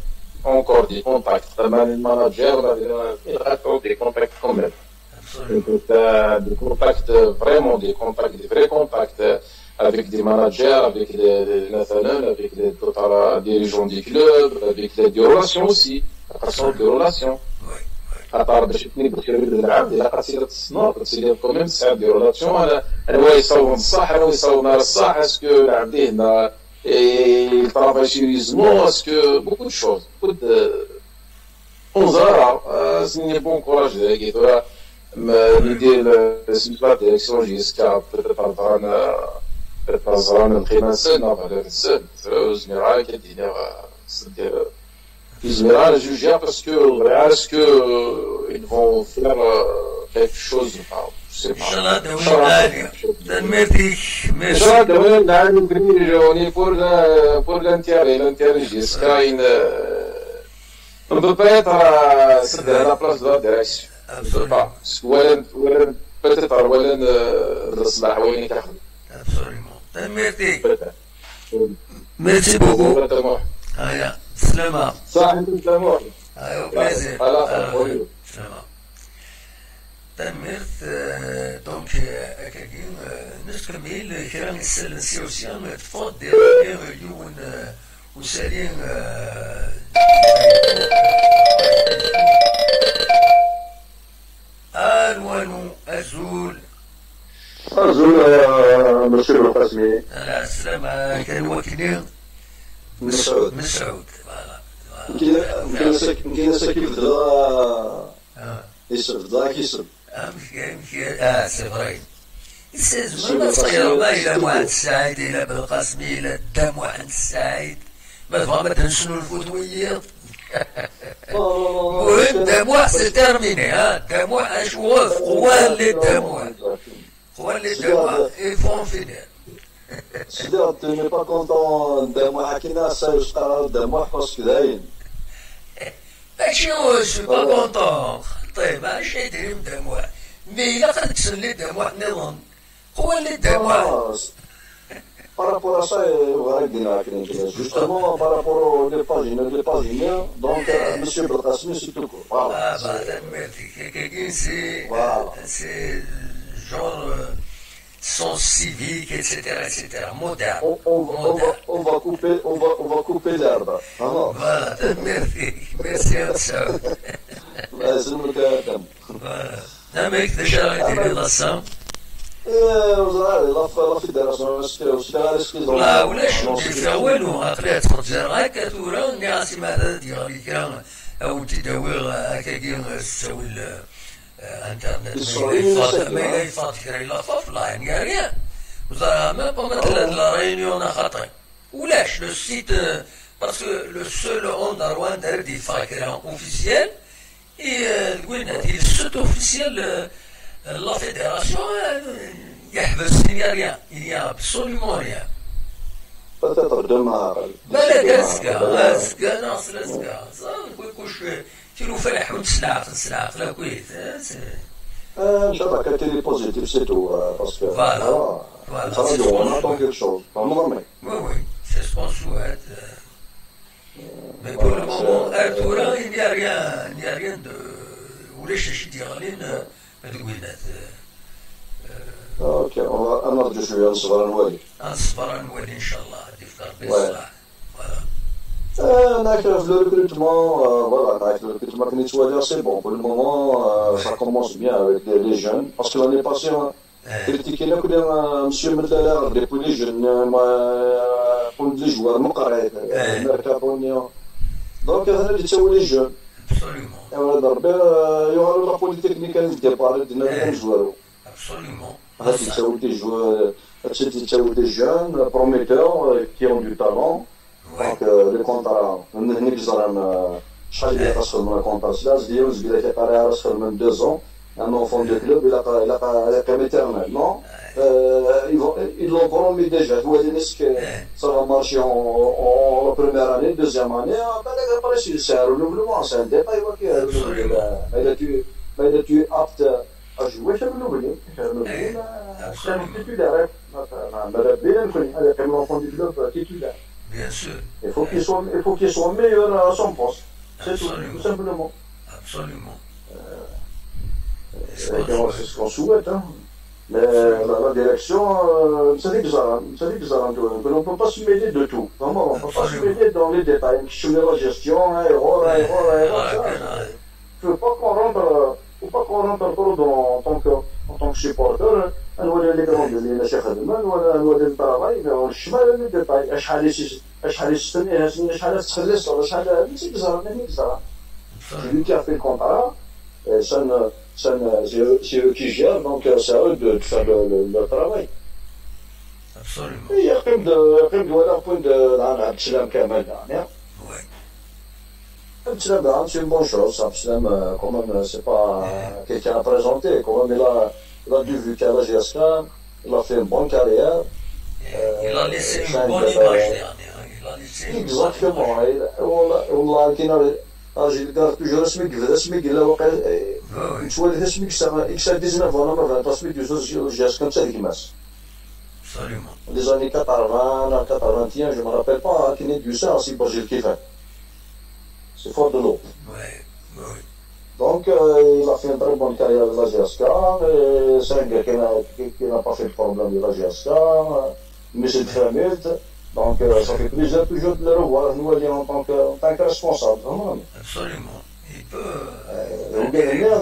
Speaker 8: encore des contacts مع ال manager ولا des contacts quand même des contacts vraiment des contacts des vrais contacts avec des managers, avec les مثلا avec les dirigeants des clubs, avec des relations aussi, façon de relations. خاطر باش تنيغوسيو العبد الا قصيدة الصنور تصير quand même تسعة des relations انا هو يصوم الصح انا هو يصوم الصح est-ce que العبد هنا il travaille sérieusement est-ce que beaucoup de choses beaucoup de on verra c'est bon courage ذاك ندير la direction JSK peut-être زران القيمة سنة بعد السنة زميرة كدير زميرة juger parce que est-ce que ils vont faire quelque chose je sais pas.
Speaker 1: إن شاء الله دوين عالية تنميرتي
Speaker 8: إن شاء الله دوين عالية pour l'intérêt JSK on peut pas être à la place de la direction.
Speaker 1: Absolument.
Speaker 8: ولا peut-être ولا الصلاح وين تاخذ.
Speaker 1: Absolument. Merci. Merci beaucoup. هيا سلامة.
Speaker 8: صح سلامة.
Speaker 1: أيوا plaisir. سلامة. تنميرت donc أكاكين نكمل كلام السيوسيان تفضل يون وسالين الوانو أزول
Speaker 6: أزول مسيو القاسمي.
Speaker 1: على السلامة كان وكيل
Speaker 6: مسعود
Speaker 1: مسعود
Speaker 6: يمكن كيف بدا يسب بدا كيسب
Speaker 1: يمكن c'est vrai ما صغير ما إلى محمد السعيد إلى بالقاسمي إلى دا محمد السعيد ما تبغى ما تنسنو الفوتويات. المهم دموع c'est terminé ها دموع اشواف قوال لي دموع قوال لي دموع il faut en finir.
Speaker 6: سيدي tu n'es pas content دموع كينا سايش قرار دموع parce que داين
Speaker 1: ماشي je suis pas content طيب ماشي يدير دموع mais الا قد تسلي دموع نظام قوال لي دموع.
Speaker 6: Par rapport à ça, justement, par rapport aux les pagines, donc M. Belkacemi, c'est tout. Voilà.
Speaker 1: Ah, bah, c'est genre sens civique, etc., etc., moderne.
Speaker 6: On va couper, on va couper l'herbe.
Speaker 1: Voilà, merci, merci à toi. Voilà. Amérique déjà, il est là, ça.
Speaker 6: la fédération
Speaker 1: لا ولا شنو فيها والو عقلية تخرج غير كثورة نعسي ماذا ديال كان او تداوي هكاكي تساوي الانترنت ما يفات كرا لا فاف لا يعني rien زعما با مثلا la réunion خاطئ ولاش le site parce que le seul endroit دار des فاكرا officiel et تقول le site officiel la fédération يحبس il n'y a rien, il n'y a absolument rien.
Speaker 6: Peut-être demain.
Speaker 1: بالك اسكا اسكا ناصر اسكا كلش تيرو فرح وتسلعق تسلعق لا كويت.
Speaker 9: ان شاء الله كانت positif, c'est tout, parce que
Speaker 1: voilà,
Speaker 9: voilà, on attend quelque chose.
Speaker 1: Oui, oui, c'est ce qu'on souhaite. Mais pour le moment, Artura, il n'y a rien, il n'y a rien de. ولاش شي ديغالين هذوك.
Speaker 9: OK, انا نرجو شويه, نصبر نوالي.
Speaker 1: نصبر نوالي ان شاء الله يفكر بالصلاح.
Speaker 9: انا في le recrutement, voilà, في le recrutement كنت تولي, c'est bon, pour le moment ça commence bien avec les jeunes, parce que l'année passée critiquينا كنا monsieur مدلا pour les jeunes, pour les joueurs مقرعي ميركاتو, donc هذا اللي تسوي les jeunes.
Speaker 1: Absolument.
Speaker 9: ضربي يوغالو la polytechnique départ دينا joueurs.
Speaker 1: Absolument.
Speaker 9: هذا تساوي des joueurs, تساوي des jeunes prometteurs qui ont du talent, donc les contrats هنيك زران شحال اللي خاص من contrat سلاس ديال زكدا كيقرا راس من 2 ans, un enfant de club, il a quand éternel, non? Ils l'ont promis déjà. Est-ce que ça va marcher en la première année, deuxième année? Après, c'est un renouvellement, c'est un détail. Mais tu es apte à jouer, c'est renouvelé. C'est un titulaire. L'enfant du club titulaire.
Speaker 1: Bien sûr.
Speaker 9: Il faut qu'il soit meilleur à son poste. C'est tout, tout simplement.
Speaker 1: Absolument.
Speaker 9: C'est ce qu'on souhaite. Hein. Mais la direction, c'est bizarre, c'est bizarre. On ne peut pas se mêler de tout. Vraiment, on ne peut pas se mêler dans les détails. La gestion, erreur, erreur, erreur. Il ne faut pas qu'on rentre trop dans, en tant que supporter. نولي les grandes اللي ماشي خدمه, ولا نولي ال travail الشمال, les détails, شحال شحال يستني, شحال تخلص, شحال, ماشي bizarre, ماشي bizarre. C'est lui qui a fait le contrat, et ça ne, ça ne, c'est eux qui gèrent, donc c'est à eux de faire le travail.
Speaker 1: Absolument.
Speaker 9: يقيم ولا point عبد السلام كمال يعني. عبد السلام, c'est une bonne chose. عبد السلام, quand même, c'est pas quelqu'un à présenter. Quand même, il a du vécu à la JSK, il a fait une bonne carrière.
Speaker 1: Il a laissé une bonne image dernière. Il a laissé une.
Speaker 9: Exactement. والله كاين راجل قال toujours اسمك كذا اسمك لا وقع تولي اسمك اكس 19 ولا 20 اسمك JSK نتا ديك ماس.
Speaker 1: Absolument.
Speaker 9: Les années 80, 81, je ne me rappelle pas, qui n'est du ça, c'est pour Gilles Kifin. C'est fort de l'eau.
Speaker 1: Oui.
Speaker 9: Donc, il a fait une très bonne carrière de la JSK. C'est un gars qui n'a pas fait de problème de la JSK. Mais c'est très famille. Donc, ça fait plaisir toujours de le revoir, nous, en tant que responsable. Vraiment.
Speaker 1: Absolument. Il peut.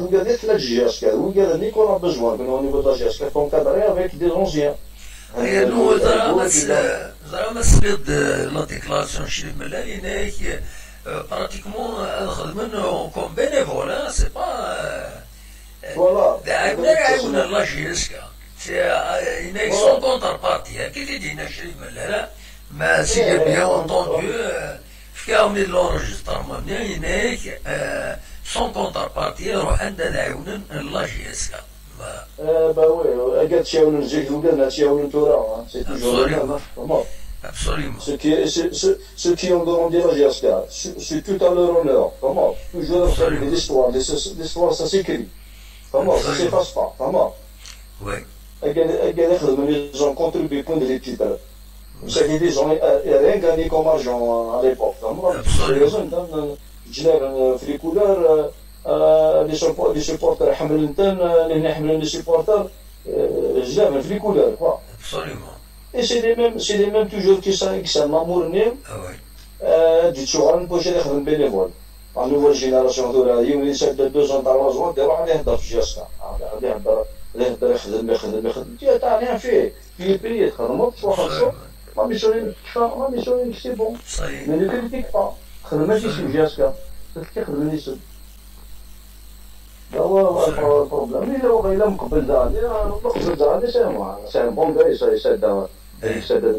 Speaker 9: Regardez la JSK, regardez qu'on a besoin, au niveau de la JSK, qu'on avec des anciens.
Speaker 1: هي زعما سليد la déclaration شي ملال هناك pratiquement خدمن comme bénévole, c'est pas
Speaker 9: Voilà.
Speaker 1: دعمنا يعاون la JSK, c'est sans contrepartie كي دينا شريف ملال, mais si bien entendu فكاهم لي l'enregistrement هناك sans contrepartie روح عندنا نعاون la JSK.
Speaker 9: Bah oui, قال تشاون نزيد وقال تشاون تورا, c'est toujours.
Speaker 1: Absolument.
Speaker 9: Ceux qui ont grandi la JSK, c'est tout à leur honneur. Comment? Toujours l'histoire, l'histoire, ça s'écrit. Comment? Ça s'efface pas. Comment?
Speaker 1: Oui.
Speaker 9: Ils ont contribué pour les titres. C'est qu'ils ont rien gagné comme argent à l'époque. Absolument. جناب في les couleurs, les supporters حملنتن اللي حملن les supporters جناب في les couleurs, quoi.
Speaker 1: Absolument.
Speaker 9: Et c'est les mêmes toujours qui sont مامورنين.
Speaker 1: Ah oui.
Speaker 9: دي تشوغال بوش يخدم bénévole. La nouvelle génération ثورا يوم يسد 2 ans, 3 ans يروح عليه يهضر في JSK, غادي يهضر يهضر يخدم يخدم يخدم تاع rien fait في بيي تخدم تروح la mission كفا, la mission, c'est bon, mais ne critique pas, خدم ماشي في JSK كيخدم يسد هو ال problème. الا مقبل داني مقبل داني, c'est un bon gars, يسد يسد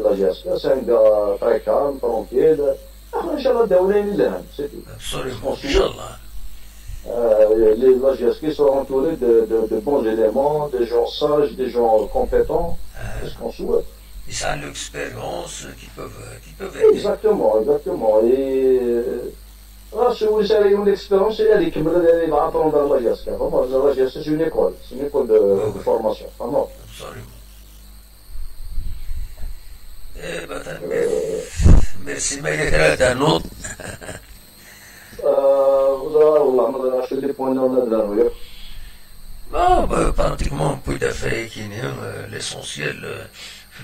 Speaker 9: la JSK, c'est un gars très calme, tranquille. ان شاء الله الدولة لها.
Speaker 1: Absolument, ان شاء الله.
Speaker 9: Les la JSK sont entourés de bons éléments, des gens sages, des gens compétents. C'est ce qu'on souhaite.
Speaker 1: Ils ont l'expérience qui peuvent aider.
Speaker 9: Exactement, exactement. Et غاس ساري une expérience اللي يكمل اللي va apprendre la JSK. La JSK, c'est une école de formation. فهمت؟
Speaker 1: Absolument. Eh ben, merci ما إلا كان نوض.
Speaker 9: والله ما نعرفش les points ولا داروا.
Speaker 1: Bon, bah, pratiquement, tout à fait, l'essentiel,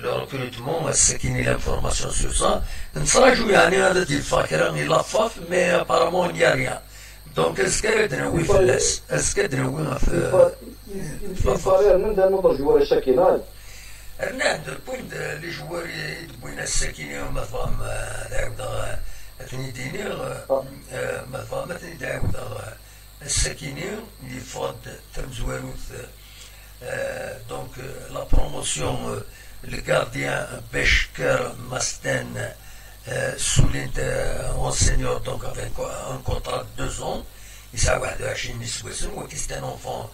Speaker 1: le recrutement, c'est qu'il y ait l'information sur ça. نصراجو يعني هذا ديال الفاكرة la FAF, mais apparemment il n'y a rien. Donc est-ce que دنوي فلاس est-ce que دنوي في
Speaker 9: في من دار نوض joueur ساكنة.
Speaker 1: رنا point les joueurs يدبوين الساكنة ما فهم داود ثني ديني ما فهم ثني داود الساكنين اللي فاد تمزواروت. Donc la promotion, le gardien Beshker Masten souligne en senior, donc avec un contrat de 2 ans. يسعى 21 سويسن وكي c'est un enfant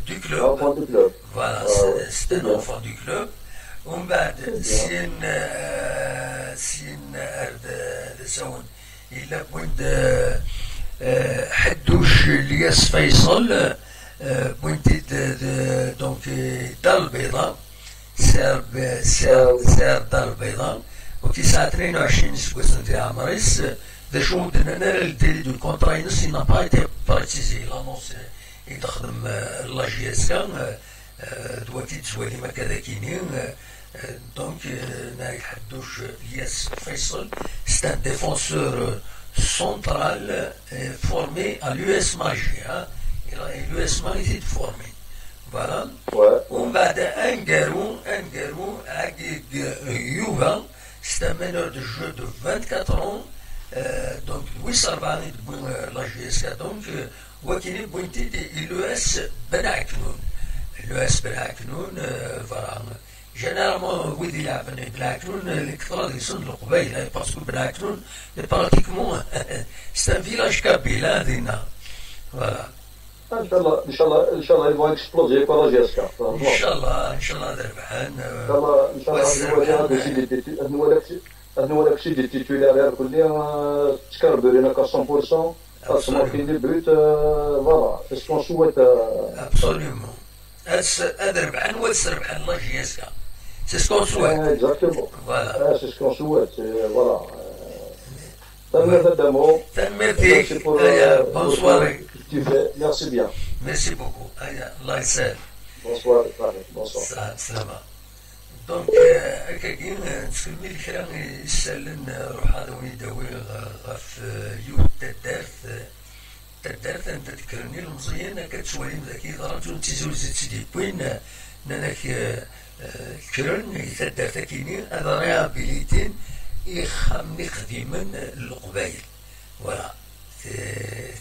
Speaker 1: du club. Voilà, c'est un enfant du club. ومن بعد سين سون إلا بويند حدوش الياس فيصل بوينتي donc دار البيضاء سير سير سير دار البيضاء وكي ساعة 22 سويسن في عمريس ذا شو درنا ال délai du contrat ينس n'a pas été précisé. L'annonce يتخدم la JSK دواتي تسوالي ما كذا كينين. Donc نايل حدوش الياس فيصل, c'est un défenseur central formé à l'USM Alger. L'USM Alger formé. Voilà. ومن بعد انجارو عقيد يوفا, c'est un meneur de jeu de 24 ans. Donc ويس أربعة la JSK, donc وكاين بوينتي l'ES بن عكنون, l'ES بن عكنون. Voilà, généralement ويدي يلعب بن عكنون الكثرة يسون القبيلة parce que بن عكنون pratiquement c'est un village kabyle هذينا, voilà.
Speaker 9: ان شاء الله ان شاء الله ان شاء الله ils vont exploser quoi, la JSK.
Speaker 1: ان شاء الله ان شاء الله ربحان.
Speaker 9: ان شاء الله ان شاء الله هذا شي des titulaires كل تكربرينا 100%, marquer des buts, voilà, c'est ce qu'on souhaite.
Speaker 1: Absolument, هذا ربحان وتسربحان la JSK, c'est ce qu'on souhaite.
Speaker 9: Exactement.
Speaker 1: Voilà.
Speaker 9: C'est ce qu'on souhaite, voilà. تنمير دامو.
Speaker 1: تنمير فيك. Bonne soirée.
Speaker 9: Merci bien.
Speaker 1: Merci beaucoup. هيا الله يسهل.
Speaker 9: Bonsoir, bonsoir.
Speaker 1: سلامة. Donc هكاكين نسمي الكلام يسالن روح هذا وين يداوي غف يوت تدارت تدارت انت تذكرني المزيان كتسوالي ذاك رجل تيزوز تسيدي بوين ناناك كرن تدارت كيني هذا réhabiliter يخمني خديما القبايل, voilà,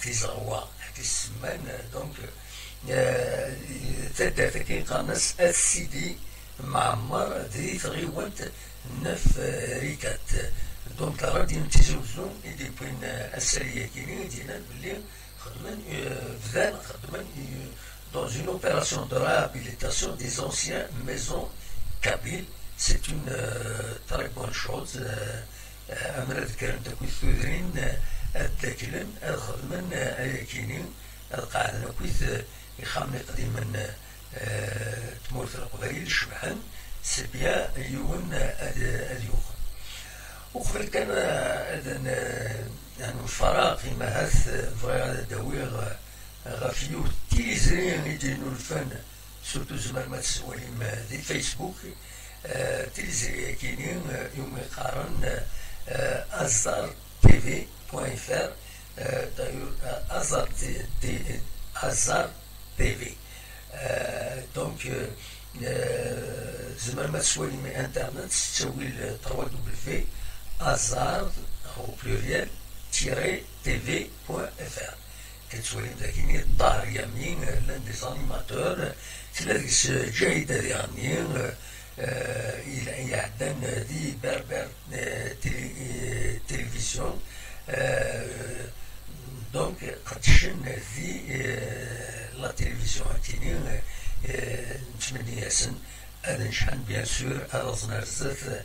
Speaker 1: في زغوا في السمان. Donc تدارت كاين قناص السيدي معمر ذي تغيوانت نف ريكات. Donc راديو تيزوزو يدي بين السرية كاينين دينا بلي خدمان فدان خدمان dans une opération de réhabilitation des anciennes maisons kabyles. C'est une très bonne chose. أمر ذكرن تكوي ثودرين التاكلن الخدمن كينين القاعدة كويت يخامني قديما تمورت القبائل شبحان, c'est bien يون اليوم. وقبل كان يعني الفراغ فيما هث فغي داويغ غافيو تيليزرين يدينو الفن surtout زمان ما تسواليم دي فيسبوك تيليزري كاينين يوم يقارن ازار TV point fr, ازار تي ازار TV. Donc زمان ما تسوالي من انترنت تسوي 3 W ازار au pluriel tiret TV point fr كتولي ذاك الطاهر يمين, l'un des animateurs تلاقي جيدة يعني إلى يعدن دي بربر تلفزيون. Donc قدشن ذي la télévision كاينين نتمنى ياسن هذا نشحن bien sûr هذا زنرزت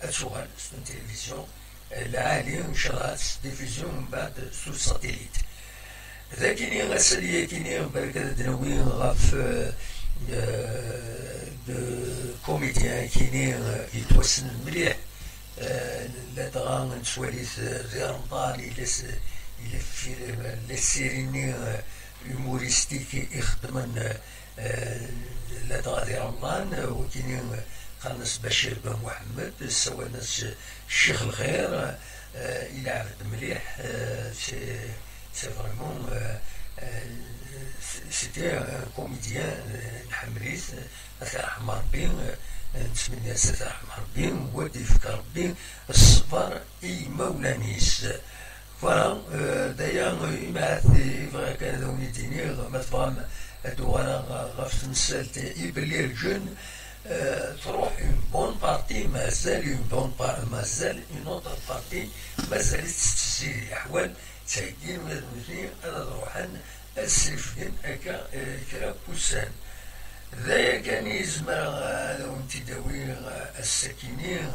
Speaker 1: اتوغال c'est télévision. العالي ان شاء الله diffusion من بعد sur satellite. ذاكيني غسلية كيني بالك دنوي غاف deux comédiens كيني يتوسن مليح لا دغا نسواليس في رمضان إلى في les séries humoristiques يخدمن لا دغا في رمضان وكيني قنص بشير بن محمد سوانس الشيخ الخير إلى عبد مليح. c'est vraiment c'était un comédien نحمليس رحم ربي نتمنى سيدي رحم ربي ودي يفكر ربي الصبر اي مولانيس. voilà دايا ما يبغى كان ذوني ديني ما تبغى دوغانا غاف تمثال يبلي ال jeunes تروح une bonne partie مازال une bonne partie مازال une autre partie مازال تستسير الاحوال تهجين ولا المثنين هذا روحان السيفين هكا كرا بوسان ذا كان يزمر هذا وانتداوي الساكنين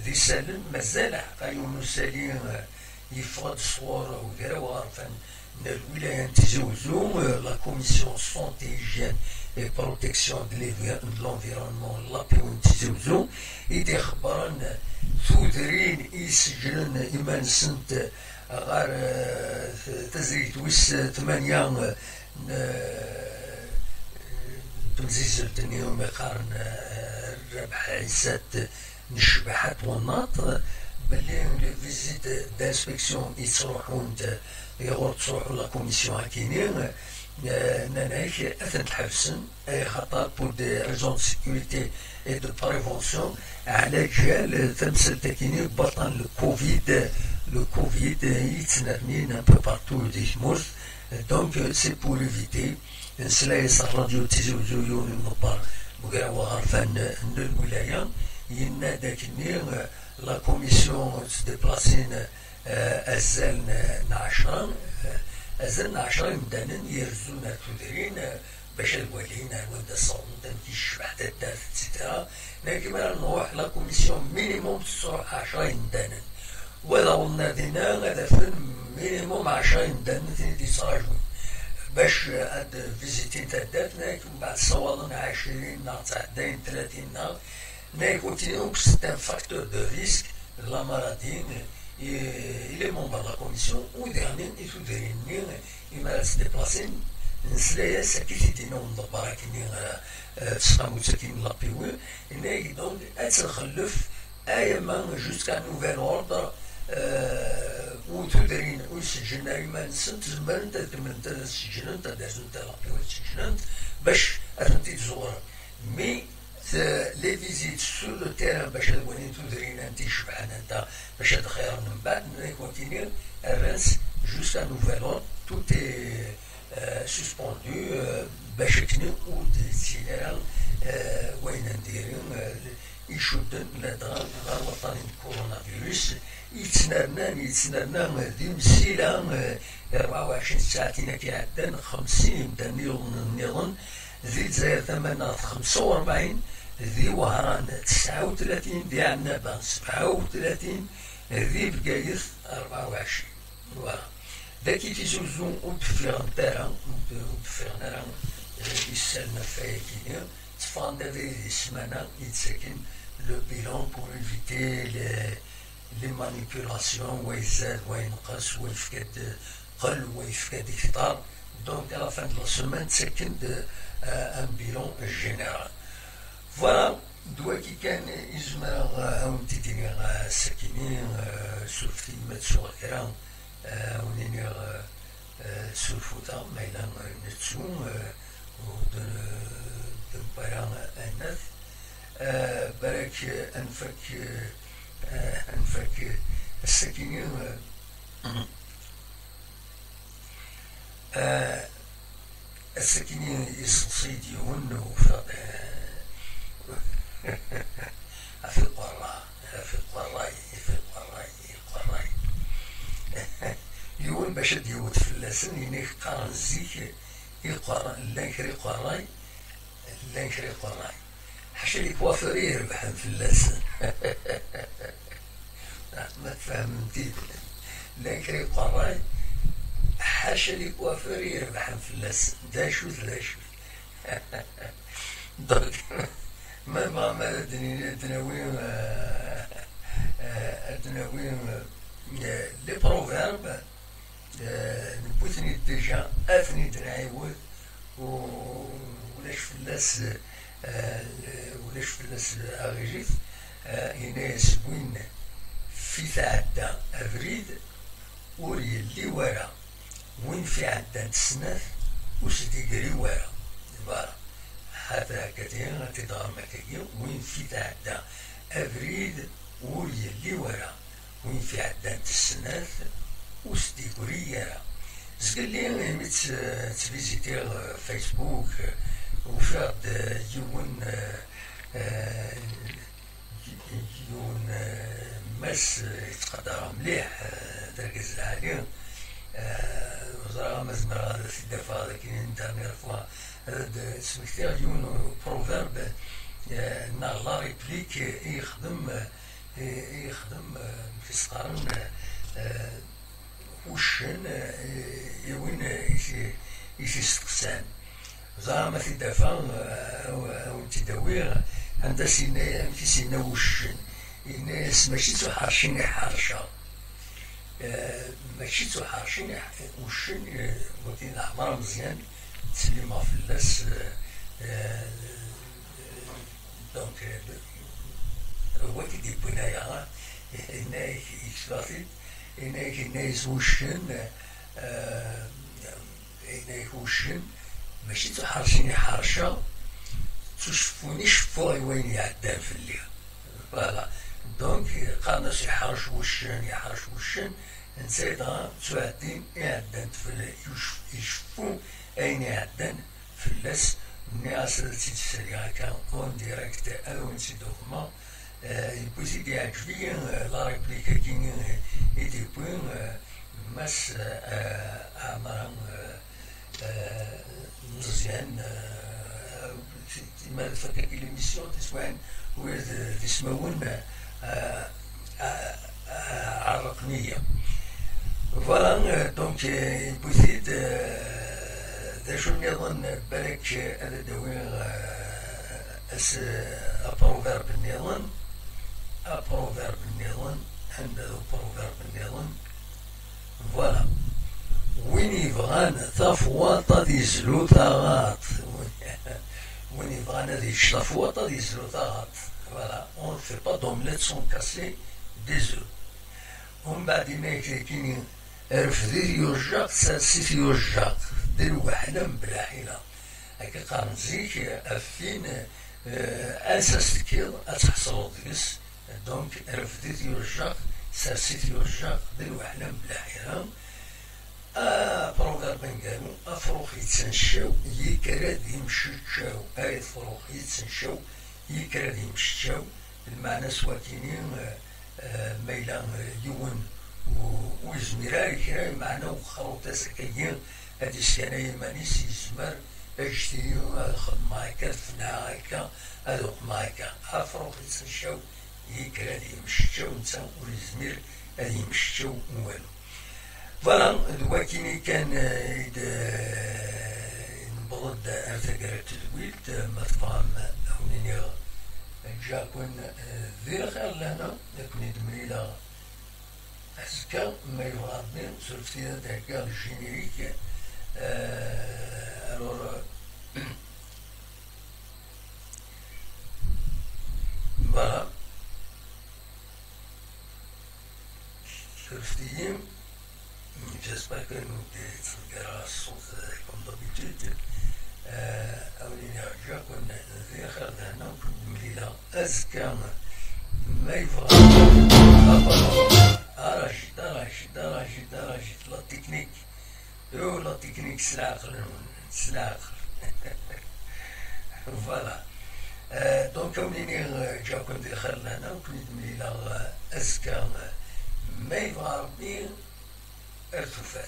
Speaker 1: ذي سالم مازال حقا يونس سالم يفقد الصور وكرا وعرفان الولاية نتزوزو la commission santé hygiène et protection de l'environnement l'APO نتزوزو يدي خبرن ثودرين يسجلن إيمان سنت غير تزريت ويس 8 تمزيزل اليوم يقارن ربح عيسات نشبحات وناط باللي les visites d'inspection يتروحون يغور تروحوا la commission هاكيني ناناك اثن تحبسن اي خطر pour des raisons de sécurité et de prévention على جال تمثل تاكيني بطن الكوفيد le Covid يتنرنين un peu partout دي تمورث donc c'est pour éviter نسلايس الراديو تيزي وزو يون المبار بقرا وغرفان الولاية ينا داكني la commission تديبلاسين أزال 10 أزال 10 مدانا يرزونا تدرين باش الوالين ودا صوت كيشبح الدار et cetera لكن نروح la commission minimum تروح 10 مدانا ولا قلنا دينا هذا فيلم minimum 10 مدانا تيدي صراجو باش هاد visiter تاع الدار من بعد صوالنا 20 نهار 29 30 نهار نيكوتينو c'est un facteur de risque la maladie il est membre de la commission ou dernier il faut dernier il m'a se déplacer نسلايا ساكي تيدينا ندبر كيني تصامو ساكين l'APO إنك donc أتخلف أيما jusqu'à nouvel ordre وتدرين وسجلنا إما نسنت زمان تمن تسجلنت دازنت l'APO تسجلنت باش أثنتي تزور mais les visites sur le terrain باش الوالين تدرين انت شبعان انت باش هاد خير من بعد continuer الرنس jusqu'à nouvel ordre tout est suspendu باش كني و تيلال وين نديرو يشدن لدغا غير وطني كورونا فيروس يتسنرنا دي مسيلة 24 ساعة كيعدن 50 دانيون نظن ذي الجزائر 45 ذي وهران 39 ذي عنابة 37 ذي بقايث 24. voilà داكي تيزوزو وتفيغ نتارا وتفيغ نارا يسالنا فايكيني تفان دافي السمانة يتساكن le bilan pour éviter les manipulations ويزاد وينقص ويفقد قل ويفقد كثار. donc à la fin de la semaine تسكن un bilan général. voilà دواكي كان يزمر او تيديني الساكنين سوفتي ما تسوق كرا ونيني سوفوتا ما إلا نتسو دبرا انث برك انفك الساكنين الساكنين يصيديون في القراء في القراي في القراي القراي يون باش ديوت في اللسن يعني قرن الزيك يقرا لانكري قراي لانكري قراي حاشا les coiffeurs يربحن في اللاس ما فهمتي لا كري قراي حاشا les coiffeurs يربحن في اللاس دا شوت لا شوت donc ما بغا ما دناوي دناوي les proverbes نبوتني déjà اثني دنعيود ولاش فلاس ولاش فلاس اغيجيت يناس وين في تعدى افريد وري اللي ورا وين في عدى تسناف وسدي ورا voilà حتى كثير تدار مكاكي وين في تعدى افريد وري اللي ورا وين في عدى تسناف وسدي قري زقلي ميت تفيزيتي فيسبوك وفاد يون يون ماس يتقدر مليح تركز العالي وزرا مازمر هذا في الدفاع هذا كاين dernière fois هذا سميتي يون proverbe نا la réplique يخدم يخدم في سقارن وشن يوين يستقسان زعما في دافع أو تداوي عندها سينا في سينا وشن الناس ماشي تحرشين حرشة ماشي تحرشين وشن ودين الأحمر مزيان تسليمها في اللاس donc هو كيديبونايا هنا يكسباتي هناك الناس وشن هناك وشن ماشي تحرشيني حرشة تشفوني شفوغي وين يعدان في الليل voilà donc قالنا يحرش وشن يحرش وشن نسيتها تعدين يعدان في يشفو أين يعدان في اللاس الناس تيتسالي هكا en direct أو نسيدوهما يبوزي يعجبني la réplique كي يديبوين ماس عمران مزيان ما فكر l'émission تسوان تسمون الرقمية voilà donc يبوزيد دا شو نظن بالك هذا داوي اس proverbe النظام proverbe النظام عنده proverbe النظام voilà وين يبغان تفواطة يزلو ثغاط وين يبغان هذه الشفواطة يزلو ثغاط voilà on fait pas d'omelette sans casser des œufs ومن بعد كاين رفدي يرجاق ساسيت يرجاق دير وحدة بلا حيلة هكا قارن زيك أفين أساس تكيض أتحصلو ديس donc رفديت يرجاق ساسيت يرجاق دير وحدة بلا حيلة proverbe قالو أفروخ يتسنشاو يكراد يمشتشاو أي فروخ يتسنشاو يكراد يمشتشاو المعنى سوا كاينين ميلا يون ويزميرا كرا معنى وخروطة سكاين هادي السنة مانيس يزمر اجتري خدمة هكا فنا هكا هذوك هكا أفروخ يتسنشاو يكراد يمشتشاو نتا ويزمير هادي يمشتشاو والو voilà دواكيني كان نبغض ارتقرا تدويلت ما تفهم هونيني جا كون ذي خير لهنا كوني دمريلا أزكى ما يبغى ربي سرفتي هكا ال générique alors voilà سرفتي. J'espère que nous تلقى الصوت comme d'habitude. أولينا رجع كنا ذي خير لهنا كنا مليلة أزكى ما يبغى راشد راشد راشد راشد la technique أو la technique سلاقل سلاقل voilà donc أوليني جا كنا ذي خير لهنا كنا مليلة أزكى ما يبغى ربي ارتفاع.